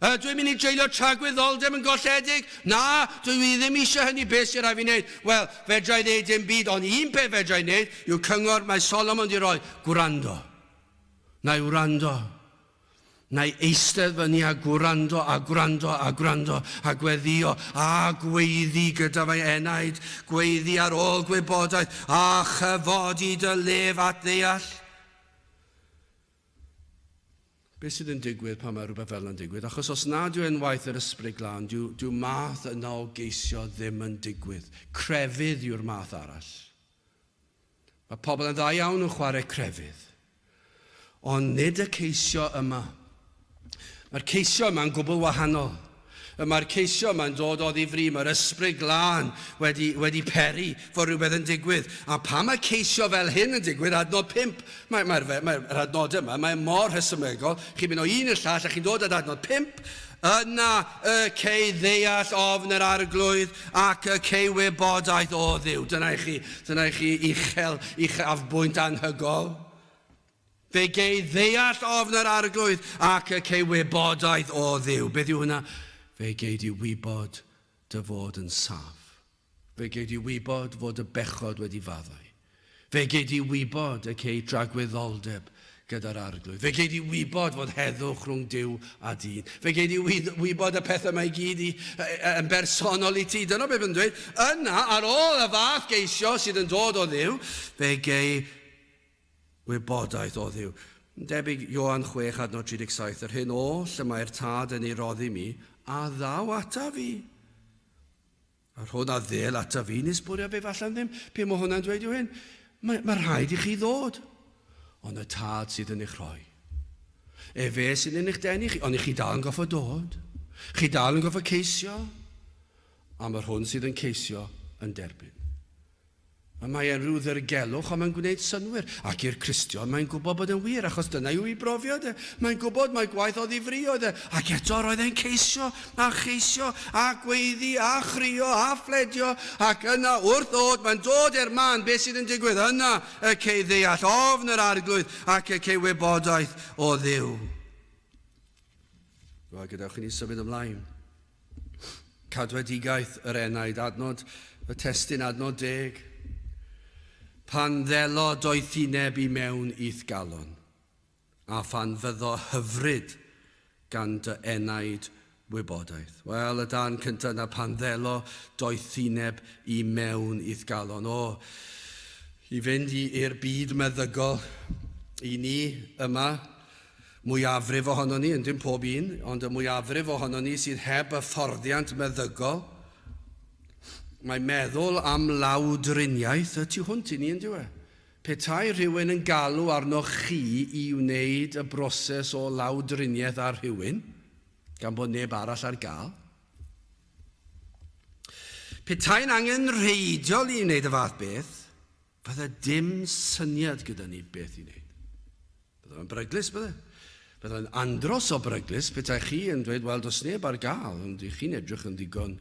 Ydw i'n mynd i dreulio tragwyddoldeb yn golledig? Na, dw i ddim eisiau hynny, beth sy'n rhaid fi wneud? Wel, fedra i ddeud dim byd, ond un peth fedra i wneud yw cyngor mae Solomon di roi, gwrando. Na i wrando. Na i eistedd fyny a gwrando a gwrando a gwrando a gweddio a gweiddi gyda fy enaid, gweiddi ar ôl gwybodaeth a chyfodi dy lef at ddeall. Beth sydd yn digwydd pan mae rhywbeth fel yna'n digwydd? Achos os nad yw e'n waith yr Ysbryd Glân, dyw, dyw math yna o geisio ddim yn digwydd. Crefydd yw'r math arall. Mae pobl yn dda iawn yn chwarae crefydd. Ond nid y ceisio yma. Mae'r ceisio yma'n gwbl wahanol. Y mae'r ceisio yma'n dod oddi fri, mae'r ysbryd glân wedi, wedi peri fod rhywbeth yn digwydd. A pam mae ceisio fel hyn yn digwydd, adnod 5, mae'r mae, mae, mae'r adnodau yma, mae mor rhesymegol, chi'n mynd o un i'r llall a chi'n dod at adnod 5, yna y cei ddeall ofn yr arglwydd ac y cei wybodaeth o Dduw. Dyna i chi, dyna i chi uchel, uchafbwynt anhygol. Fe gei ddeall ofn yr Arglwydd ac y cei wybodaeth o Dduw. Beth yw hwnna? Fe gei di wybod dy fod yn saf. Fe gei di wybod fod y bechod wedi faddau. Fe gei di wybod y cei dragwyddoldeb gyda'r Arglwydd. Fe gei di wybod fod heddwch rhwng Duw a dyn. Fe gei di wybod y pethau mae i gyd i, yn bersonol i ti. Dyna beth yn dweud. Yna, ar ôl y fath geisio sydd yn dod o Dduw, fe gei Wybodaeth o Dduw. Yn debyg, Ioan 6, adnod 37, Yr hyn oll y mae'r Tad yn ei roddi mi, a ddaw ataf fi. A'r hwn a ddêl ataf fi, nis bwriaf ef allan ddim. Be mae hwnna'n dweud yw hyn? Mae, mae rhaid i chi ddod. Ond y Tad sydd yn eich rhoi. Efe sydd yn eich denu chi, ond i chi dal yn goffo dod. Chi dal yn goffo ceisio. Am yr hwn sydd yn ceisio yn derbyn. A mae e'n rhyw ddirgelwch, ond mae'n gwneud synnwyr. Ac i'r Cristion, mae'n gwybod bod e'n wir, achos dyna yw ei brofiad e. Mae'n gwybod mai gwaith o ddifri oedd e. Ac eto roedd e'n ceisio, a cheisio, a gweiddi, a chrio, a phledio, ac yna, wrth ddod, mae'n dod i'r man, beth sydd yn digwydd? Yna y cei ddeall ofn yr Arglwydd, ac y cei wybodaeth o Dduw. Wel, gadewch i ni symud ymlaen. Cadwedigaeth yr enaid, adnod y testun adnod deg. Pan ddelo doethineb i mewn i'th galon, a phan fyddo hyfryd gan dy enaid wybodaeth. Wel, y darn cyntaf yna, pan ddelo doethineb i mewn i'th galon. O, i fynd i'r byd meddygol, i ni yma, Mwyafrif ohonon ni, yn dim pob un, ond y mwyafrif ohonon ni sydd heb hyfforddiant meddygol, mae meddwl am lawdriniaeth y tu hwnt i ni, yn dyw e? Petai rhywun yn galw arnoch chi i wneud y broses o lawdriniaeth ar rhywun, gan bod neb arall ar gael, petai'n angenrheidiol i wneud y fath beth, Fydde dim syniad gyda ni beth i wneud. Bydde fe'n beryglus, bydde? Bydde fe'n andros o beryglus petai chi yn dweud, wel, does neb ar gael, ond i chi'n edrych yn ddigon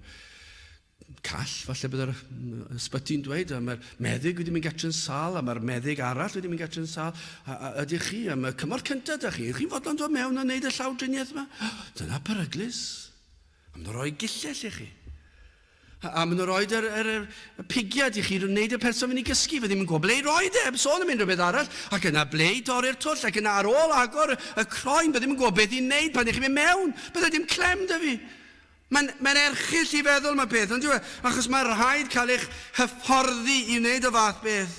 call, falle bydde'r ysbyty'n dweud, a mae'r meddyg wedi mynd gartre'n sâl, a mae'r meddyg arall wedi mynd gartre'n sâl, a, a ydych chi, a mae cymorth cyntaf ydych chi, chi'n fodlon dod mewn a wneud y llawdriniaeth yma? Dyna peryglus. A maen nhw'n rhoi gillell i chi. A, a maen nhw'n rhoi yr, yr, yr, y pigiad i chi wneud y person fynd i gysgu. Fe ddim yn gwybod ble i roed e, heb sôn am unrhyw beth arall. Ac yna ble i dorri'r twll, ac yna ar ôl agor y croen, bydde ddim yn gwybod beth i wneud pan ych chi'n mynd mewn. Bydde dim clem 'da fi. Mae'n mae erchyll i feddwl mae peth, ond e? Achos mae rhaid cael eich hyfforddi i wneud y fath beth.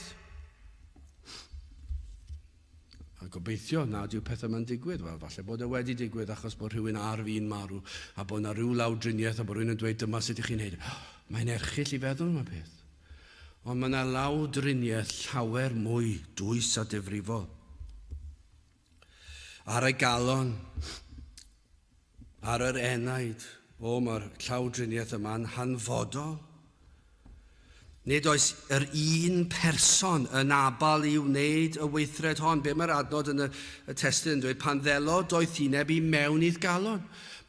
A gobeithio nad yw pethau yma'n digwydd. Wel, falle bod e wedi digwydd achos bod rhywun ar fin marw a bod yna rhyw lawdriniaeth a bod rhywun yn dweud dyma sut ych chi'n neud. E. Mae'n erchyll i feddwl yma peth. Ond mae yna lawdriniaeth llawer mwy dwys a difrifol. Ar y galon, ar yr enaid, o, mae'r llawdriniaeth yma'n hanfodol. Nid oes yr un person yn abal i wneud y weithred hon. Be mae'r adnod yn y, y testun yn dweud? Pan ddelo doethineb i mewn i'th galon.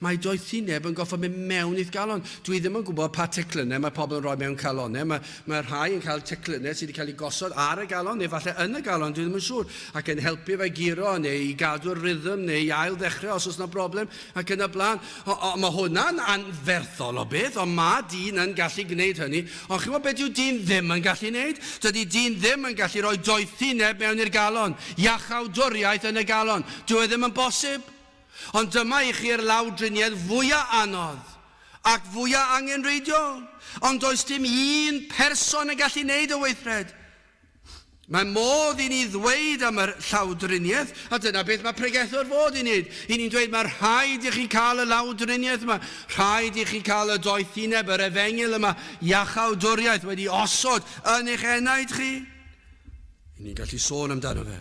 Mae doethineb yn goffod mynd mewn i'th galon. Dwi ddim yn gwybod pa teclynnau mae pobl yn rhoi mewn calonnau. Mae, mae rhai yn cael teclynnau sydd wedi cael eu gosod ar y galon, neu falle yn y galon, dwi ddim yn siŵr, ac yn helpu fe guro, neu i gadw'r rhythm, neu i ail ddechrau os oes yna broblem, ac yn y blaen. O, o, mae hwnna'n anferthol o beth, ond mae dyn yn gallu gwneud hynny. Ond chi'n gwybod beth yw dyn ddim yn gallu gwneud? Dydy dyn ddim yn gallu rhoi doethineb mewn i'r galon, iachawdwriaeth yn y galon. Dyw e ddim yn bosib. Ond dyma i chi'r lawdriniaeth fwya' anodd ac fwya' angenrheidiol. Ond does dim un person yn gallu wneud y weithred. Mae modd i ni ddweud am yr llawdriniaeth, a dyna beth mae pregethwr fod i wneud. I ni'n dweud mae rhaid i chi cael y lawdriniaeth yma, rhaid i chi cael y doethineb, yr efengyl yma, iachawdwriaeth wedi osod yn eich enaid chi. I ni'n gallu sôn amdano fe.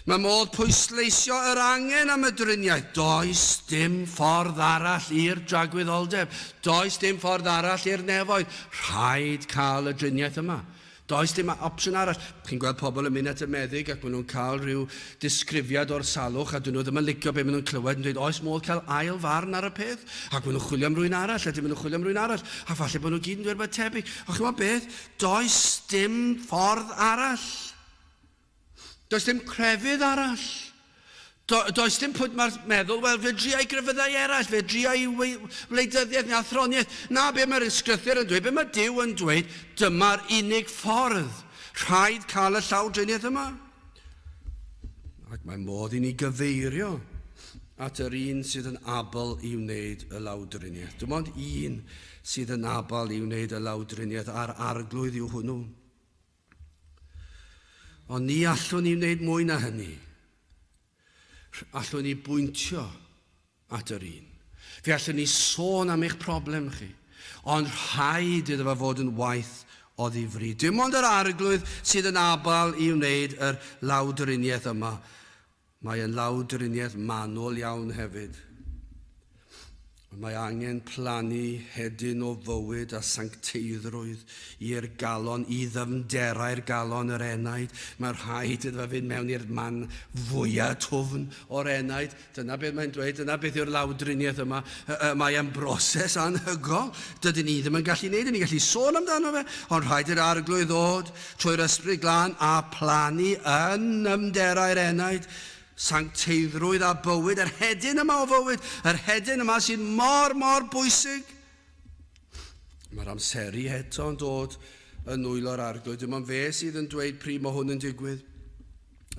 Mae modd pwysleisio yr angen am y driniaeth. Does dim ffordd arall i'r dragwyddoldeb. Does dim ffordd arall i'r nefoedd. Rhaid cael y driniaeth yma. Does dim opsiwn arall. Chi'n gweld pobl yn mynd at y meddyg ac maen nhw'n cael rhyw disgrifiad o'r salwch a dyn nhw ddim yn licio beth maen nhw'n clywed yn dweud oes modd cael ail farn ar y peth? Ac maen nhw'n chwilio am rywun arall a maen nhw'n chwilio am rywun arall a falle bod nhw gyd yn dweud rhywbeth tebyg. Ond chi'n gwybod beth? Does dim ffordd arall. Does dim crefydd arall. Do, does dim pwynt mae'r meddwl, wel, fe driai grefyddau eraill, fe driai wleidyddiaeth neu athroniaeth. Na, be mae'r ysgrythur yn dweud, be mae Duw yn dweud, dyma'r unig ffordd. Rhaid cael y llawdriniaeth yma. Ac mae modd i ni gyfeirio at yr un sydd yn abl i wneud y lawdriniaeth. Dim ond un sydd yn abl i wneud y lawdriniaeth, a'r arglwydd yw hwnnw. Ond ni allwn ni wneud mwy na hynny. Allwn ni bwyntio at yr un. Fe allwn ni sôn am eich problem chi, ond rhaid iddo fe fod yn waith o ddifri. Dim ond yr arglwydd sydd yn abal i wneud yr lawdriniaeth yma. Mae yn lawdriniaeth manwl iawn hefyd. Ond mae angen plannu hedyn o fywyd a sancteiddrwydd i'r galon, i ddyfnderau'r galon yr enaid. Mae rhaid iddo fe fynd mewn i'r man fwyaf twfn o'r enaid. Dyna beth mae'n dweud, dyna beth yw'r lawdriniaeth yma. Mae e'n broses anhygol. Dydyn ni ddim yn gallu neud e, ni'n gallu sôn amdano fe, ond rhaid i'r Arglwydd ddod trwy'r Ysbryd Glân a plannu yn nyfnderau'r enaid sancteiddrwydd a bywyd, yr hedyn yma o fywyd, yr hedyn yma sydd mor, mor bwysig. Mae'r amseru eto yn dod yn nwylo'r arglwydd. Dim ond fe sydd yn dweud pryd mae hwn yn digwydd.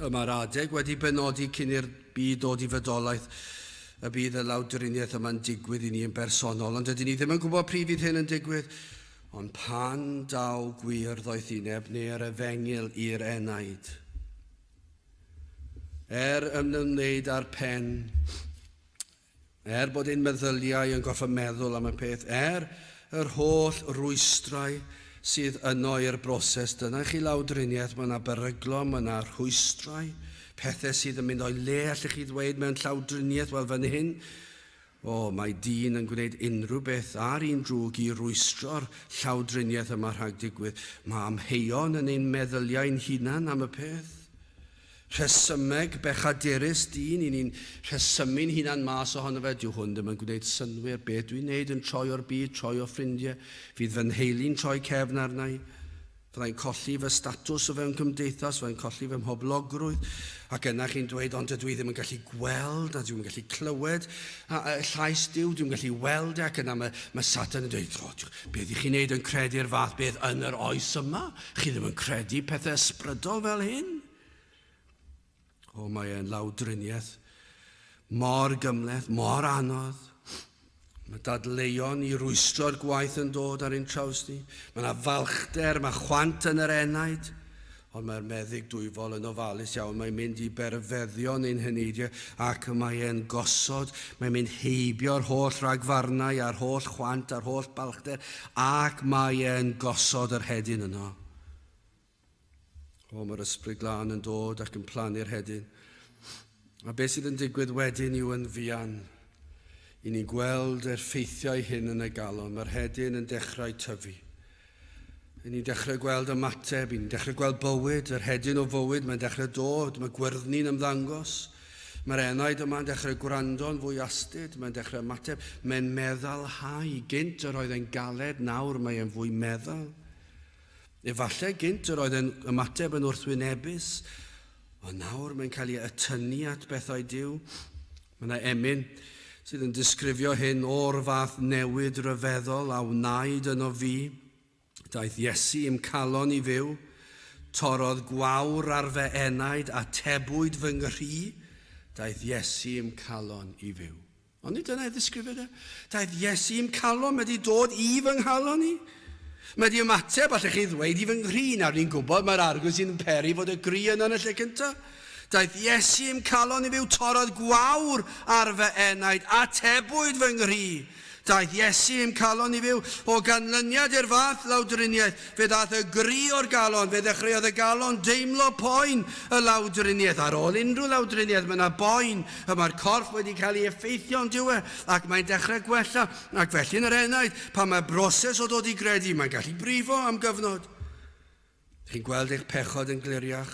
Y mae'r adeg wedi benodi cyn i'r byd dod i fodolaeth y bydd y lawdriniaeth yma'n digwydd i ni yn bersonol, ond dydyn ni ddim yn gwybod pryd fydd hyn yn digwydd. Ond pan daw gwir ddoethineb neu'r efengyl i'r enaid, Er ymwneud â'r pen, er bod ein meddyliau yn gorfod meddwl am y peth, er yr holl rwystrau sydd yno i'r broses, dyna chi lawdriniaeth, mae yna beryglon, mae yna rhwystrau, pethau sydd yn mynd o'i le, allech chi ddweud mewn llawdriniaeth, wel fan hyn, O, mae dyn yn gwneud unrhyw beth a'r un drwg i rwystro'r llawdriniaeth yma rhag digwydd. Mae amheuon yn ein meddyliau'n hunan am y peth. Rhesymeg bechadurus dyn, i ni'n rhesymu'n hunan mas ohono fe, dyw hwn ddim yn gwneud synnwyr, beth dwi'n neud yn troi o'r byd, troi o ffrindiau, fydd fy nheulu'n troi cefn arna i. Fyddai'n colli fy statws o fewn cymdeithas, fyddai'n colli fy mhoblogrwydd, ac yna chi'n dweud, ond dydw i ddim yn gallu gweld, a dwi'm yn gallu clywed a, a, llais Duw, dwi'm yn gallu weld e, ac yna mae, mae Satan yn dweud, o, beth i chi'n neud yn credu'r fath beth yn yr oes yma? Chi ddim yn credu pethau ysbrydol fel hyn? O, mae e'n lawdriniaeth mor gymhleth, mor anodd. Mae dadleuon i rwystro'r gwaith yn dod ar ein traws ni. Mae yna falchder, mae chwant yn yr enaid. Ond mae'r meddyg dwyfol yn ofalus iawn. Mae'n mynd i berfeddion ein heneidiau ac mae e'n gosod, mae'n mynd heibio'r holl ragfarnau a'r holl chwant a'r holl balchder ac mae e'n gosod yr hedyn yno. O, mae'r Ysbryd Glân yn dod ac yn plannu'r hedyn. A beth sydd yn digwydd wedyn yw yn fuan i ni'n gweld yr ffeithiau hyn yn y galon. Mae'r hedyn yn dechrau tyfu. I ni'n dechrau gweld ymateb, i ni'n dechrau gweld bywyd, yr hedyn o fywyd, mae'n dechrau dod, mae gwyrddni'n ymddangos. Mae'r enaid yma'n dechrau gwrando'n fwy astud, mae'n dechrau ymateb, mae'n meddalhau. Gynt yr oedd e'n galed, nawr mae e'n fwy meddal. Efallai gynt yr oedd e'n ymateb yn wrthwynebus, ond nawr mae'n cael ei atynnu at bethau Duw. Mae yna emyn sydd yn disgrifio hyn o'r fath newid rhyfeddol a wnaed yno fi. Daeth Iesu i'm calon i fyw, torrodd gwawr ar fy enaid, atebwyd fy nghri, daeth Iesu i'm calon i fyw. Ond nid dyna ei ddisgrifiad e. Daeth Iesu i'm calon, mae wedi dod i fy nghalon i. Mae wedi ymateb, allech chi ddweud, i fy nghri. Nawr ni'n gwybod mae'r arglwydd sy'n peri fod y gri yna yn y lle cyntaf. Daeth Iesu i'm calon i fyw, torrodd gwawr ar fy enaid, atebwyd fy nghri. Daeth Iesu i'm calon i fyw. O ganlyniad i'r fath lawdriniaeth, fe ddaeth y gri o'r galon, fe ddechreuodd y galon deimlo poen y lawdriniaeth. Ar ôl unrhyw lawdriniaeth, mae yna boen, y mae'r corff wedi cael ei effeithio yn dyw e, ac mae'n dechrau gwella, ac felly yn yr enaid, pan mae'r broses o ddod i gredu, mae'n gallu brifo am gyfnod. Chi'n gweld eich pechod yn gliriach,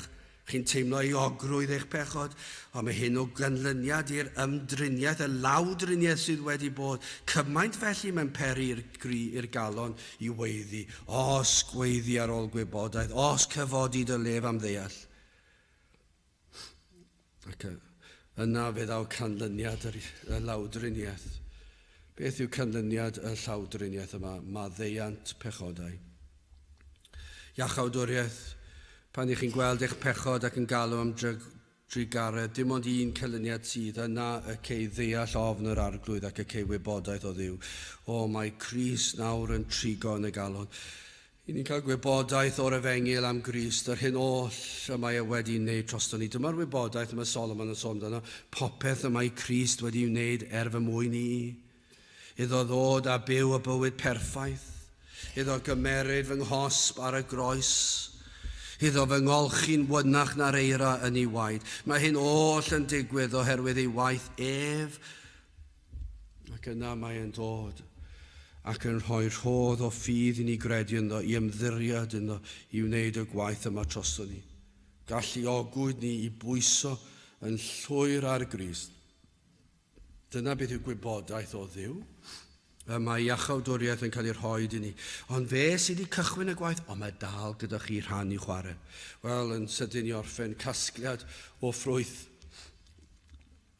chi'n teimlo euogrwydd eich pechod, ond mae hyn o ganlyniad i'r ymdriniaeth, y lawdriniaeth sydd wedi bod. Cymaint felly mae'n peri i'r gri, i'r galon i weiddi, os gweiddi ar ôl gwybodaeth, os cyfodi dy lef am ddeall. Ac yna fe ddaw canlyniad yr, y lawdriniaeth. Beth yw canlyniad y llawdriniaeth yma? Maddeuant pechodau. Iachawdwriaeth, pan ych chi'n gweld eich pechod ac yn galw am drugaredd, dim ond un canlyniad sydd, yna y cei ddeall ofn yr arglwydd ac y cei wybodaeth o Dduw. O, mae Crist nawr yn trigo yn y galon. I ni'n cael gwybodaeth o'r Efengyl am Grist, yr hyn oll y mae e wedi wneud drosto ni. Dyma'r wybodaeth y mae Solomon yn sôn amdano, popeth y mae Crist wedi wneud er fy mwyn i. Iddo ddod a byw y bywyd perffaith. Iddo gymeryd fy nghosb ar y groes. Iddo fy ngolchi'n wynach na'r eira yn ei waed. Mae hyn oll yn digwydd oherwydd ei waith ef. Ac yna mae e'n dod ac yn rhoi rhodd o ffydd i ni gredu ynddo, i ymddiried ynddo, i wneud y gwaith yma drosto ni. Galluogwyd ni i bwyso yn llwyr ar Grist. Dyna beth yw gwybodaeth o Dduw. Y mae iachawdwriaeth yn cael ei rhoi i ni. Ond fe sydd wedi cychwyn y gwaith, ond mae dal gyda chi rhan i chwarae. Wel, yn sydyn i orffen, casgliad o ffrwyth.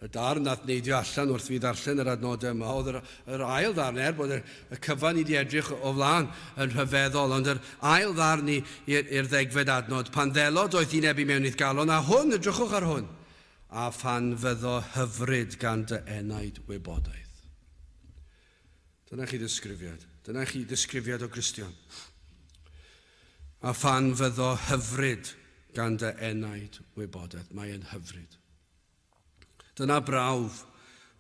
Y darn nath neidio allan wrth fi ddarllen yr adnodau yma oedd yr, yr ail ddarn, er bod y, y cyfan i di edrych o flaen yn rhyfeddol, ond yr ail ddarn i'r ddegfed adnod, pan ddelo doethineb i mewn i'th galon, a hwn, edrychwch ar hwn, a phan fyddo hyfryd gan dy enaid wybodaeth. Dyna chi ddisgrifiad. Dyna chi ddisgrifiad o Gristion. A phan fyddo hyfryd gan dy enaid wybodaeth. Mae e'n hyfryd. Dyna brawf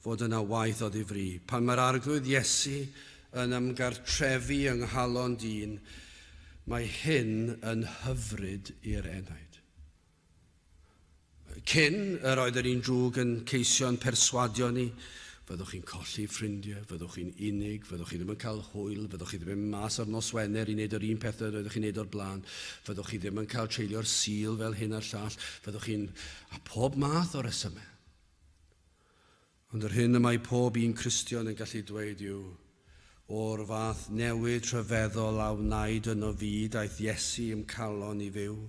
fod yna waith o ddifri. Pan mae'r Arglwydd Iesu yn ymgartrefu yng nghalon dyn, mae hyn yn hyfryd i'r enaid. Cyn, yr oedd yr un drwg yn ceisio'n perswadio ni, Fyddwch chi'n colli ffrindiau, fyddwch chi'n unig, fyddwch chi ddim yn cael hwyl, fyddwch chi ddim yn mynd mas ar nos Wener i wneud yr un pethau roeddech chi'n wneud o'r blaen, fyddwch chi ddim yn cael treulio'r Sul fel hyn a'r llall, fyddwch chi'n... a pob math o resymau. Ond yr hyn y mae pob un Cristion yn gallu dweud yw, O'r fath newid rhyfeddol a wnaed yno fi, daeth Iesu i'm calon i fyw.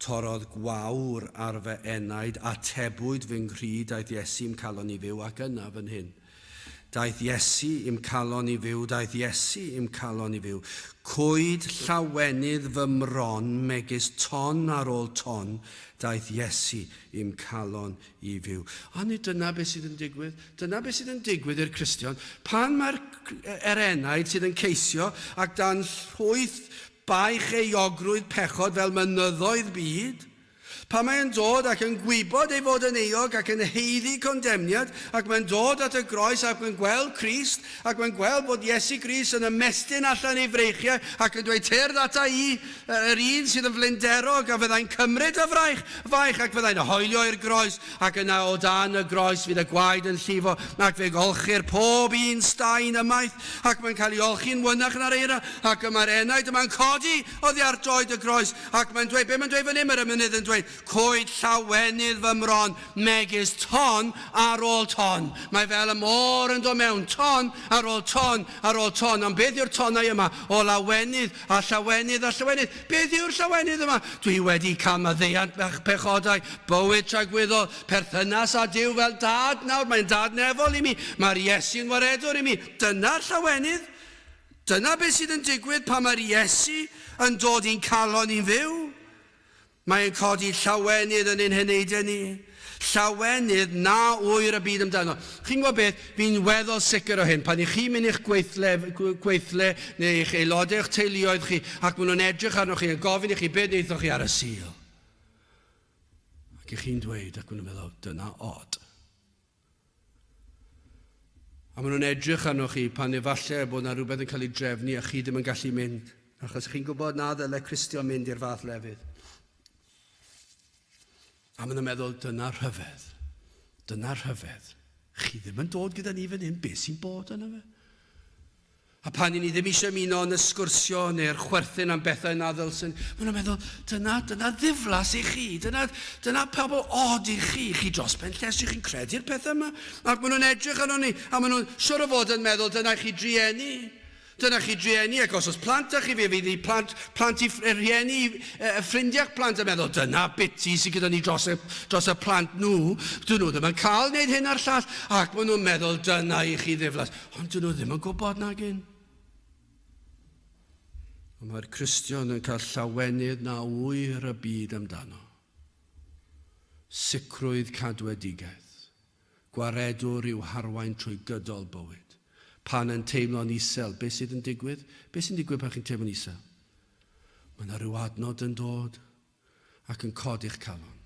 Torrodd gwawr ar fy enaid, atebwyd fy nghri, daeth Iesu i'm calon i fyw, ac yna fan hyn. Daeth Iesu i'm calon i fyw, daeth Iesu i'm calon i fyw. Cwyd llawenydd fy mron megis ton ar ôl ton, daeth Iesu i'm calon i fyw. Ond nid dyna beth sydd yn digwydd. Dyna beth sydd yn digwydd i'r Cristion. Pan mae'r er enaid sydd yn ceisio ac dan llwyth baich euogrwydd pechod fel mynyddoedd byd, Pan mae e'n dod ac yn gwybod ei fod yn euog ac yn haeddu condemniad, ac mae'n dod at y groes ac mae'n gweld Crist, ac mae'n gweld bod Iesu Grist yn ymestyn allan ei freichiau ac yn dweud, Tyrd ata i, yr un sydd yn flinderog, a fyddai'n cymryd y fraich, faich, ac fyddai'n hoelio i'r groes, ac yna o dan y groes fydd y gwaed yn llifo, ac fe golchir pob un staen ymaith, ac mae'n cael ei olchi'n wynach na'r eira, ac y mae'r enaid yma'n codi oddi ar droed y groes, Ac mae'n dweud, be mae'n dweud fan hyn? Mae'r emynydd yn dweud, Cwyd llawenydd fy mron, megis ton ar ôl ton. Mae fel y môr yn dod mewn, ton ar ôl ton ar ôl ton. Ond beth yw'r tonnau yma? O lawenydd a llawenydd a llawenydd. Beth yw'r llawenydd yma? Dwi wedi cael maddeuant pechodau, bywyd tragwyddol, perthynas â Duw fel dad nawr. Mae'n dad nefol i mi. Mae'r Iesu'n waredwr i mi. Dyna'r llawenydd. Dyna beth sydd yn digwydd pan mae'r Iesu yn dod i'n calon ni'n fyw. Mae e'n codi llawenydd yn ein heneidiau ni. Llawenydd na ŵyr y byd amdano. Chi'n gwybod beth? Fi'n weddol sicr o hyn. Pan i chi'n mynd i'ch gweithle, gweithle neu eich aelodau o'ch teuluoedd chi ac maen nhw'n edrych arnoch chi yn gofyn i chi beth wnaethoch chi ar y Sul. Ac i chi'n dweud ac maen nhw'n meddwl, dyna od. A maen nhw'n edrych arnoch chi pan efallai bod yna rhywbeth yn cael ei drefnu a chi ddim yn gallu mynd, achos chi'n gwybod na ddyle Cristion mynd i'r fath lefydd. A maen nhw'n meddwl, dyna rhyfedd, dyna rhyfedd. Chi ddim yn dod gyda ni fan hyn, beth sy'n bod yna fe? A pan i ni ddim eisiau ymuno yn y sgwrsio neu'r chwerthin am bethau na ddylswn, maen nhw'n meddwl, dyna, dyna ddiflas i chi, dyna, dyna pobl od i chi, chi dros ben llestri, chi'n credu'r pethau yma. Ac maen nhw'n edrych arno ni, a maen nhw'n siwr o fod yn meddwl, dyna chi drueni. Dyna chi drueni, ac os oes plant â chi, fe fydd eu plant, plant i rhieni, y ffrindiau'ch plant yn meddwl, dyna biti sydd gyda ni dros y, dros y plant nhw, dyn nhw ddim yn cael wneud hyn a'r llall, ac maen nhw'n meddwl, dyna i chi ddiflas. Ond dyn nhw ddim yn gwybod nag un. Ond mae'r Cristion yn cael llawenydd na ŵyr y byd amdano. Sicrwydd cadwedigaeth. Gwaredwr i'w harwain trwy gydol bywyd. Pan yn teimlo'n isel, beth sydd yn digwydd? Beth sy'n digwydd pan chi'n teimlo'n isel? Mae yna rhyw adnod yn dod ac yn codi'ch calon.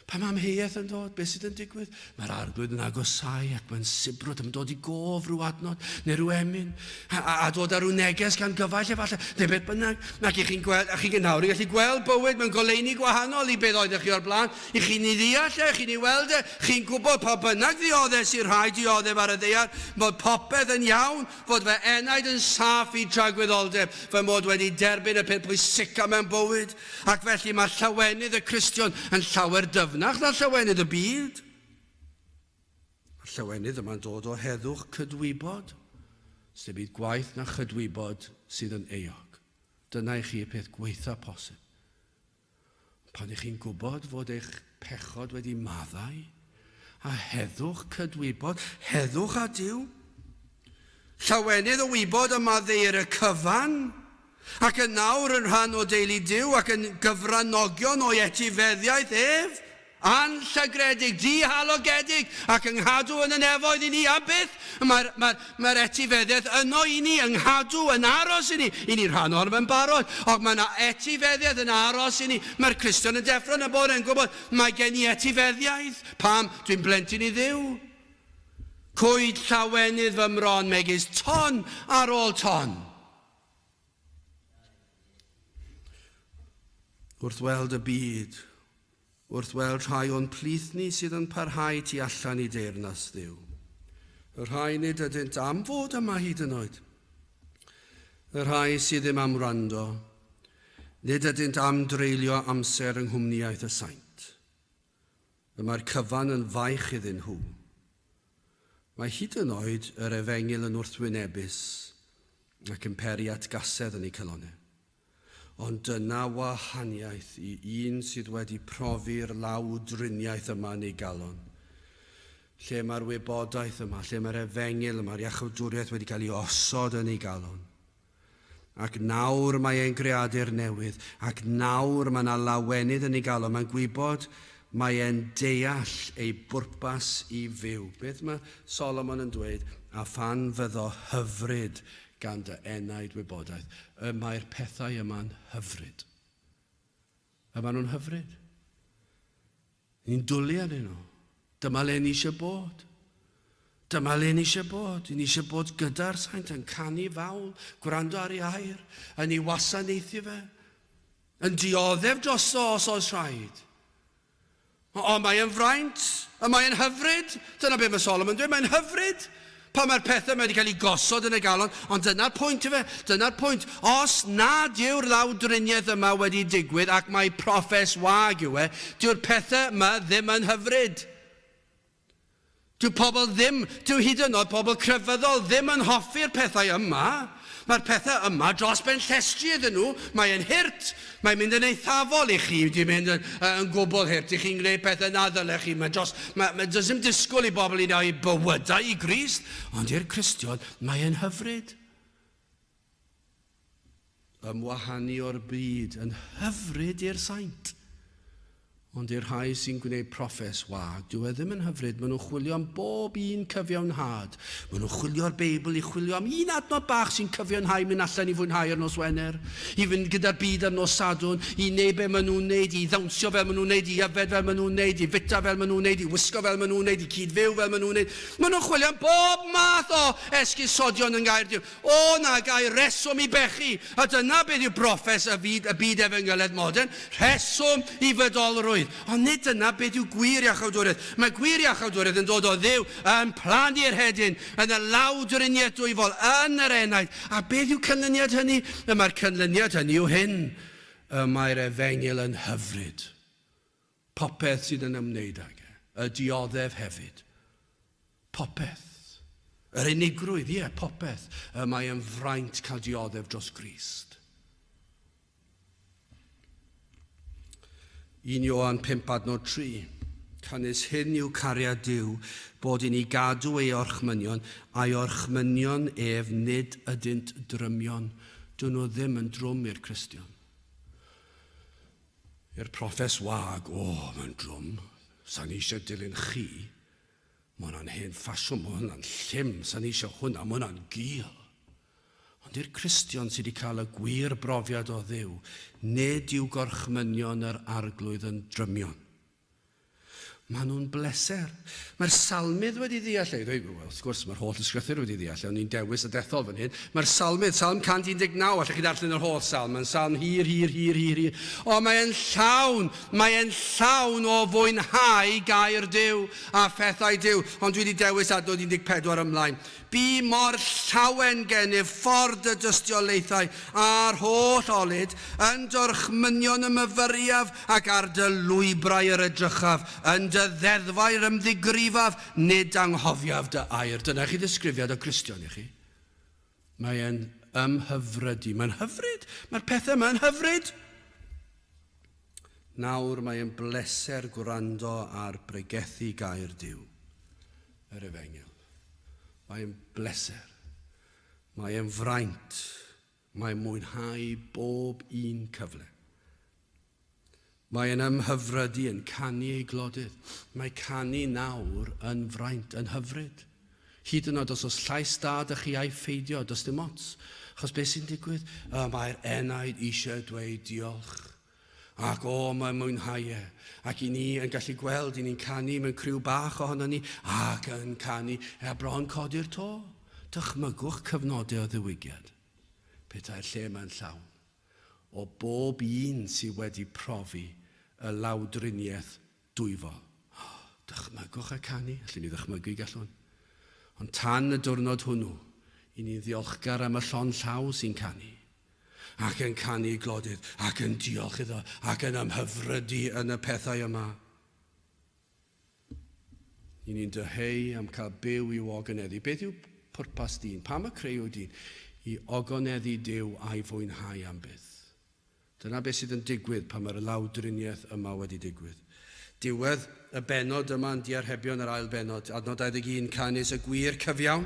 Pan mae amheuaeth yn dod, beth sydd yn digwydd? Mae'r arglwydd yn agosáu ac mae'n sibrwd am dod i gof rhyw adnod neu rhyw emyn a, a, a dod â rhyw neges gan gyfaill efallai, neu beth bynnag. Ac i chi'n gweld, a chi'n nawr i gallu gweld bywyd mewn goleuni gwahanol i beth oeddech chi o'r blaen. I chi'n ei ddeall e, chi'n ei weld e, chi'n gwybod pa bynnag ddioddes i'r rhai dioddef ar y ddaear, fod popeth yn iawn, fod fy enaid yn saff i dragwyddoldeb, fy mod wedi derbyn y peth pwysica mewn bywyd, ac felly mae llawenydd y Cristion yn llawer dyfnach na llawenydd y byd. Mae'r llawenydd yma'n dod o heddwch cydwybod, sdim byd gwaeth na chydwybod sydd yn euog. Dyna i chi y peth gwaetha posib. Pan ych chi'n gwybod fod eich pechod wedi maddau, a heddwch cydwybod, heddwch â Duw, llawenydd o wybod y maddeuir y cyfan, ac yn nawr yn rhan o deulu Duw ac yn gyfranogion o'i etifeddiaeth ef, Anllygredig, dihalogedig, ac yng nghadw yn y nefoedd i ni am byth. Mae'r, mae'r, mae'r etifeddiaeth yno i ni, yng nghadw, yn aros i ni. I ni rhan ohono fe'n barod, ond mae yna etifeddiaeth yn aros i ni. Mae'r Cristion yn deffro yn y bore yn gwybod, mae gen i etifeddiaeth. Pam? Dwi'n blentyn i Dduw. Cwyd llawenydd fy mron megis ton ar ôl ton. Wrth weld y byd, Wrth weld rhai o'n plith ni sydd yn parhau tu allan i deyrnas Dduw, y rhai nid ydynt am fod yma hyd yn oed, y rhai sydd ddim am wrando, nid ydynt am dreulio amser yng nghwmnïaeth y saint. Y mae'r cyfan yn faich iddyn nhw. Mae hyd yn oed yr efengyl yn wrthwynebus ac yn peri atgasedd yn eu calonnau. Ond dyna wahaniaeth i un sydd wedi profi'r lawdriniaeth yma yn ei galon. Lle mae'r wybodaeth yma, lle mae'r efengyl yma, yr iachawdwriaeth wedi cael ei osod yn ei galon. Ac nawr mae e'n greadur newydd, ac nawr mae yna lawenydd yn ei galon. Mae'n gwybod, mae e'n deall ei bwrpas i fyw. Beth mae Solomon yn dweud? A phan fyddo hyfryd gan dy enaid wybodaeth. Y mae'r pethau yma'n hyfryd. Y maen nhw'n hyfryd. Ni'n dwlu arnyn nhw. Dyma le ni eisiau bod. Dyma le ni eisiau bod. Ni eisiau bod gyda'r saint yn canu fawl, gwrando ar ei air, yn ei wasanaethu fe, yn dioddef drosto os oes rhaid. Ond mae e'n fraint, y mae e'n hyfryd. Dyna beth mae Solomon yn dweud, mae'n hyfryd pan mae'r pethau mae wedi cael ei gosod yn y galon, ond dyna'r pwynt ife, dyna'r pwynt. Os nad yw'r lawdriniaeth yma wedi digwydd ac mae proffes wag yw e, dyw'r pethau yma ddim yn hyfryd. Dyw pobl ddim, dyw hyd yn oed pobl crefyddol ddim yn hoffi'r pethau yma. Mae'r pethau yma dros ben llestri iddyn nhw, mae e'n hurt, mae'n mynd yn eithafol i chi, di mynd yn, yn gwbl hurt, i chi'n gwneud pethau na ddylech chi, mae dros, mae, mae, does dim disgwyl i bobl i roi bywydau i Grist, ond i'r Cristion mae e'n hyfryd. Ymwahanu o'r byd yn hyfryd i'r saint. Ond i'r rhai sy'n gwneud proffes wag, dyw e ddim yn hyfryd. Maen nhw'n chwilio am bob un cyfiawnhad. Maen nhw'n chwilio'r Beibl i chwilio am un adnod bach sy'n cyfiawnhau mynd allan i fwynhau ar nos Wener, i fynd gyda'r byd ar nos Sadwrn, i wneud be maen nhw'n wneud, i ddawnsio fel maen nhw'n wneud, i yfed fel maen nhw'n wneud, i fwyta fel maen nhw'n wneud, i wisgo fel maen nhw'n wneud, i cyd-fyw fel maen nhw'n wneud. Maen nhw'n chwilio am bob math o esgusodion yng Nghaer Duw. O na, gai reswm i bechu! A dyna beth yw broffes y fyd, y byd efengylaidd modern, rheswm i fydolrwydd. Ond nid dyna beth yw gwir iachawdwriaeth. Mae gwir iachawdwriaeth yn dod o Dduw, yn plannu'r hedyn, yn y lawdriniaeth dwyfol, yn yr enaid. A beth yw canlyniad hynny? Y mae'r canlyniad hynny yw hyn, y mae'r efengyl yn hyfryd. Popeth sydd yn ymwneud ag e. Y dioddef hefyd. Popeth. Yr unigrwydd, ie, popeth. Y mae yn fraint cael dioddef dros Grist. 1 Ioan 5 adnod 3. Canys hyn yw cariad Duw, bod i ni gadw ei orchmynion, a'i orchmynion ef nid ydynt drymion. Dyn nhw ddim yn drwm i'r Cristion. I'r proffes wag, o, mae'n drwm, sa'n ni eisiau dilyn chi. Mae hwnna'n hen ffasiwn, mae hwnna'n llym, sa'n ni eisiau hwnna, mae hwnna'n gul. Ond i'r Cristion sydd wedi cael y gwir brofiad o Dduw, nid yw gorchmynion yr Arglwydd yn drymion. Maen nhw'n bleser. Mae'r salmydd wedi ddeall e. Wel, wrth gwrs, mae'r holl ysgrythur wedi ddeall e, ond ni'n dewis y dethol fan hyn. Mae'r salmydd, Salm 119, allech chi ddarllen yr holl salm, mae'n salm hir, hir, hir, hir, hir. O, mae'n llawn, mae'n llawn o fwynhau gair Duw a phethau Duw. Ond dwi wedi dewis adnod 14 ymlaen. Bu mor llawen gennyf ffordd dy dystiolaethau a'r holl olud, yn d'orchmynion y myfyriaf ac ar dy lwybrau yr edrychaf, yn dy ddeddfau yr ymddigrifaf, nid anghofiaf dy air. Dyna chi ddisgrifiad o Gristion i chi. Mae e'n ymhyfrydu. Mae'n hyfryd. Mae'r pethau yma yn hyfryd. Nawr mae e'n bleser gwrando ar bregethu gair Duw, yr Efengyl. Mae'n bleser. Mae e'n fraint. Mae'n mwynhau bob un cyfle. Mae e'n ymhyfrydu yn canu ei glodydd. Mae canu nawr yn fraint, yn hyfryd. Hyd yn oed os oes llais da 'da chi a'i pheidio, does dim ots. Achos beth sy'n digwydd? Y mae'r enaid eisiau dweud diolch. Ac o, mae'n mwynhau e. Ac i ni yn gallu gweld, i ni'n canu mewn criw bach ohono ni, ac yn canu, a bron codi'r to. Dychmygwch cyfnodau o ddiwygiad, petai'r lle yma'n llawn, o bob un sydd wedi profi y lawdriniaeth dwyfol. O, dychmygwch y canu, allwn ni ddychmygu, gallwn. Ond tan y diwrnod hwnnw, i ni'n ddiolchgar am y llond llaw sy'n canu. Ac yn canu glodydd, ac yn diolch iddo, ac yn ymhyfrydu yn y pethau yma. I ni'n dyheu am cael byw i'w ogoneddu. Beth yw pwrpas dyn? Pam y creuwyd dyn? I ogoneddu Duw a'i fwynhau am byth. Dyna beth sydd yn digwydd pan mae'r lawdriniaeth yma wedi digwydd. Diwedd y bennod yma yn Diarhebion yr ail bennod, adnod 21, Canys y gwir cyfiawn,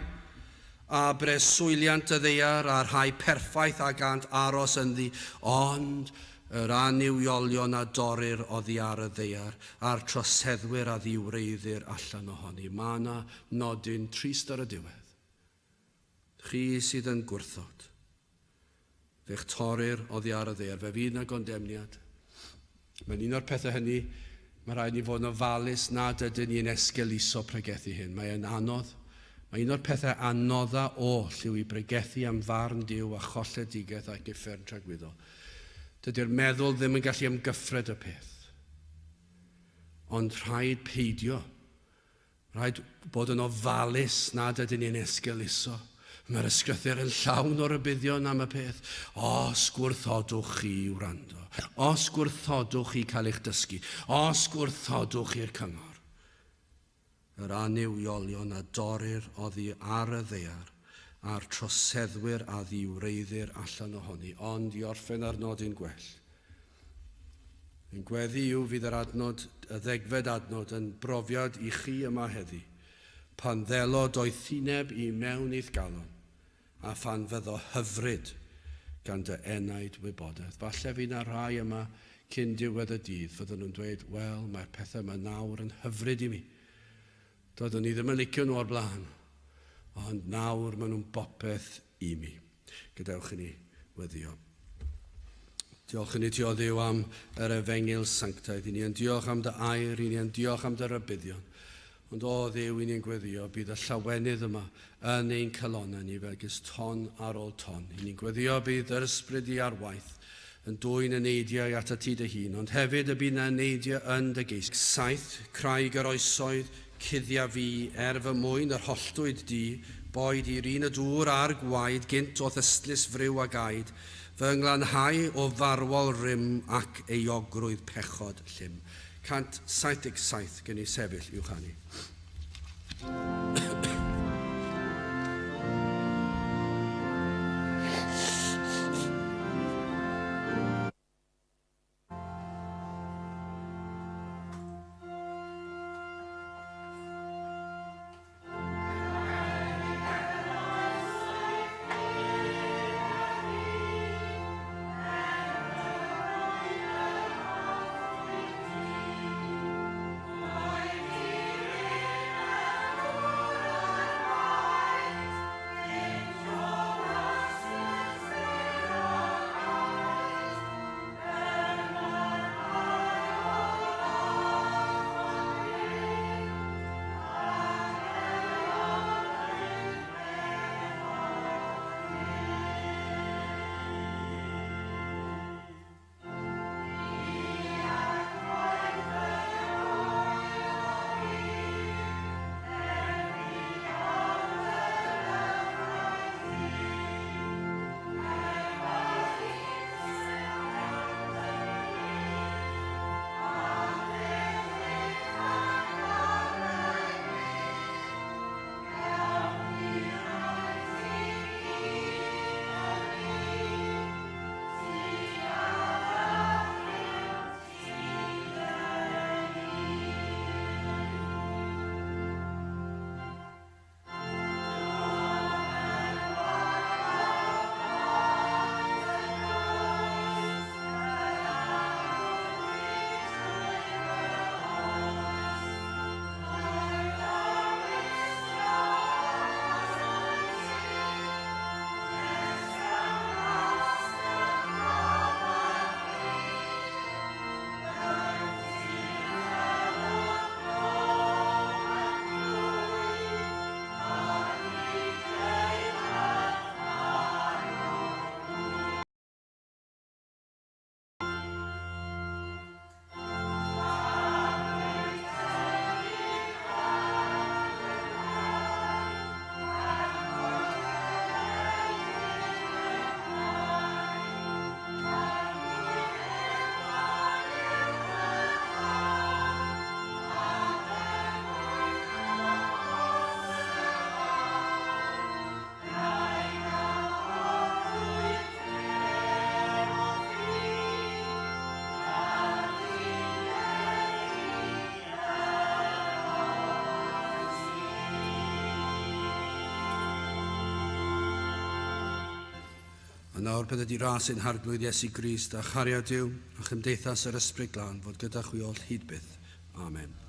a breswyliant y ddaear, a'r rhai perffaith a gant aros ynddi, ond yr annuwiolion a dorrir oddi ar y ddaear, a'r troseddwyr a ddiwreiddir allan ohoni. Mae yna nodyn trist ar y diwedd. Chi sydd yn gwrthod. Fe'ch torrir oddi ar y ddaear. Fe fydd 'na gondemniad. Mae'n un o'r pethau hynny, mae rhaid ni fod yn ofalus nad ydyn ni'n esgeuluso pregethu hyn. Mae e'n anodd. Mae un o'r pethau anodda oll yw i bregethu am farn Duw a cholledigaeth ac uffern tragwyddol. Dydy'r meddwl ddim yn gallu amgyffred y peth. Ond rhaid peidio. Rhaid bod yn ofalus nad ydyn ni'n esgeuluso. Mae'r ysgrythur yn llawn o rybuddion am y peth. Os gwrthodwch chi i wrando, os gwrthodwch chi cael eich dysgu, os gwrthodwch chi'r cyngor, yr annuwiolion a dorrir oddi ar y ddaear, a'r troseddwyr a ddiwreiddir allan ohoni. Ond i orffen ar nodyn gwell, Ein gweddi yw fydd yr adnod, y ddegfed adnod, yn brofiad i chi yma heddi, pan ddelo doethineb i mewn i'th galon, a phan fyddo hyfryd gan dy enaid wybodaeth. Falle fydd 'na rhai yma cyn diwedd y dydd, fydden nhw'n dweud, wel, mae'r pethau yma nawr yn hyfryd i mi. Doeddwn i ddim yn licio nhw o'r blaen, ond nawr maen nhw'n bopeth i mi. Gadewch i ni weddio. Diolch i ni ti o Dduw am yr efengyl sanctaidd. I ni yn diolch am dy air, i ni yn diolch am dy rybuddion. Ond o Dduw, i ni'n gweddio, bydd y llawenydd yma yn ein calonnau ni fel gys ton ar ôl ton. I ni'n gweddio bydd yr ysbryd di ar waith yn dwyn y neidiau atat ti dy hun, ond hefyd y bydd na neidiau yn dy geis. 7, Craig yr oesoedd, cuddia fi, er fy mwyn yr holltwyd di, boed i'r un y dŵr a'r gwaed gynt o'th ystlys friw a gaed, fy nglanhau o farwol rym ac euogrwydd pechod llym. 177 gen i sefyll i'w chanu. A nawr bydded i ras ein Harglwydd Iesu Grist a chariad Duw a chymdeithas yr Ysbryd Glân fod gyda chwi oll hyd byth. Amen.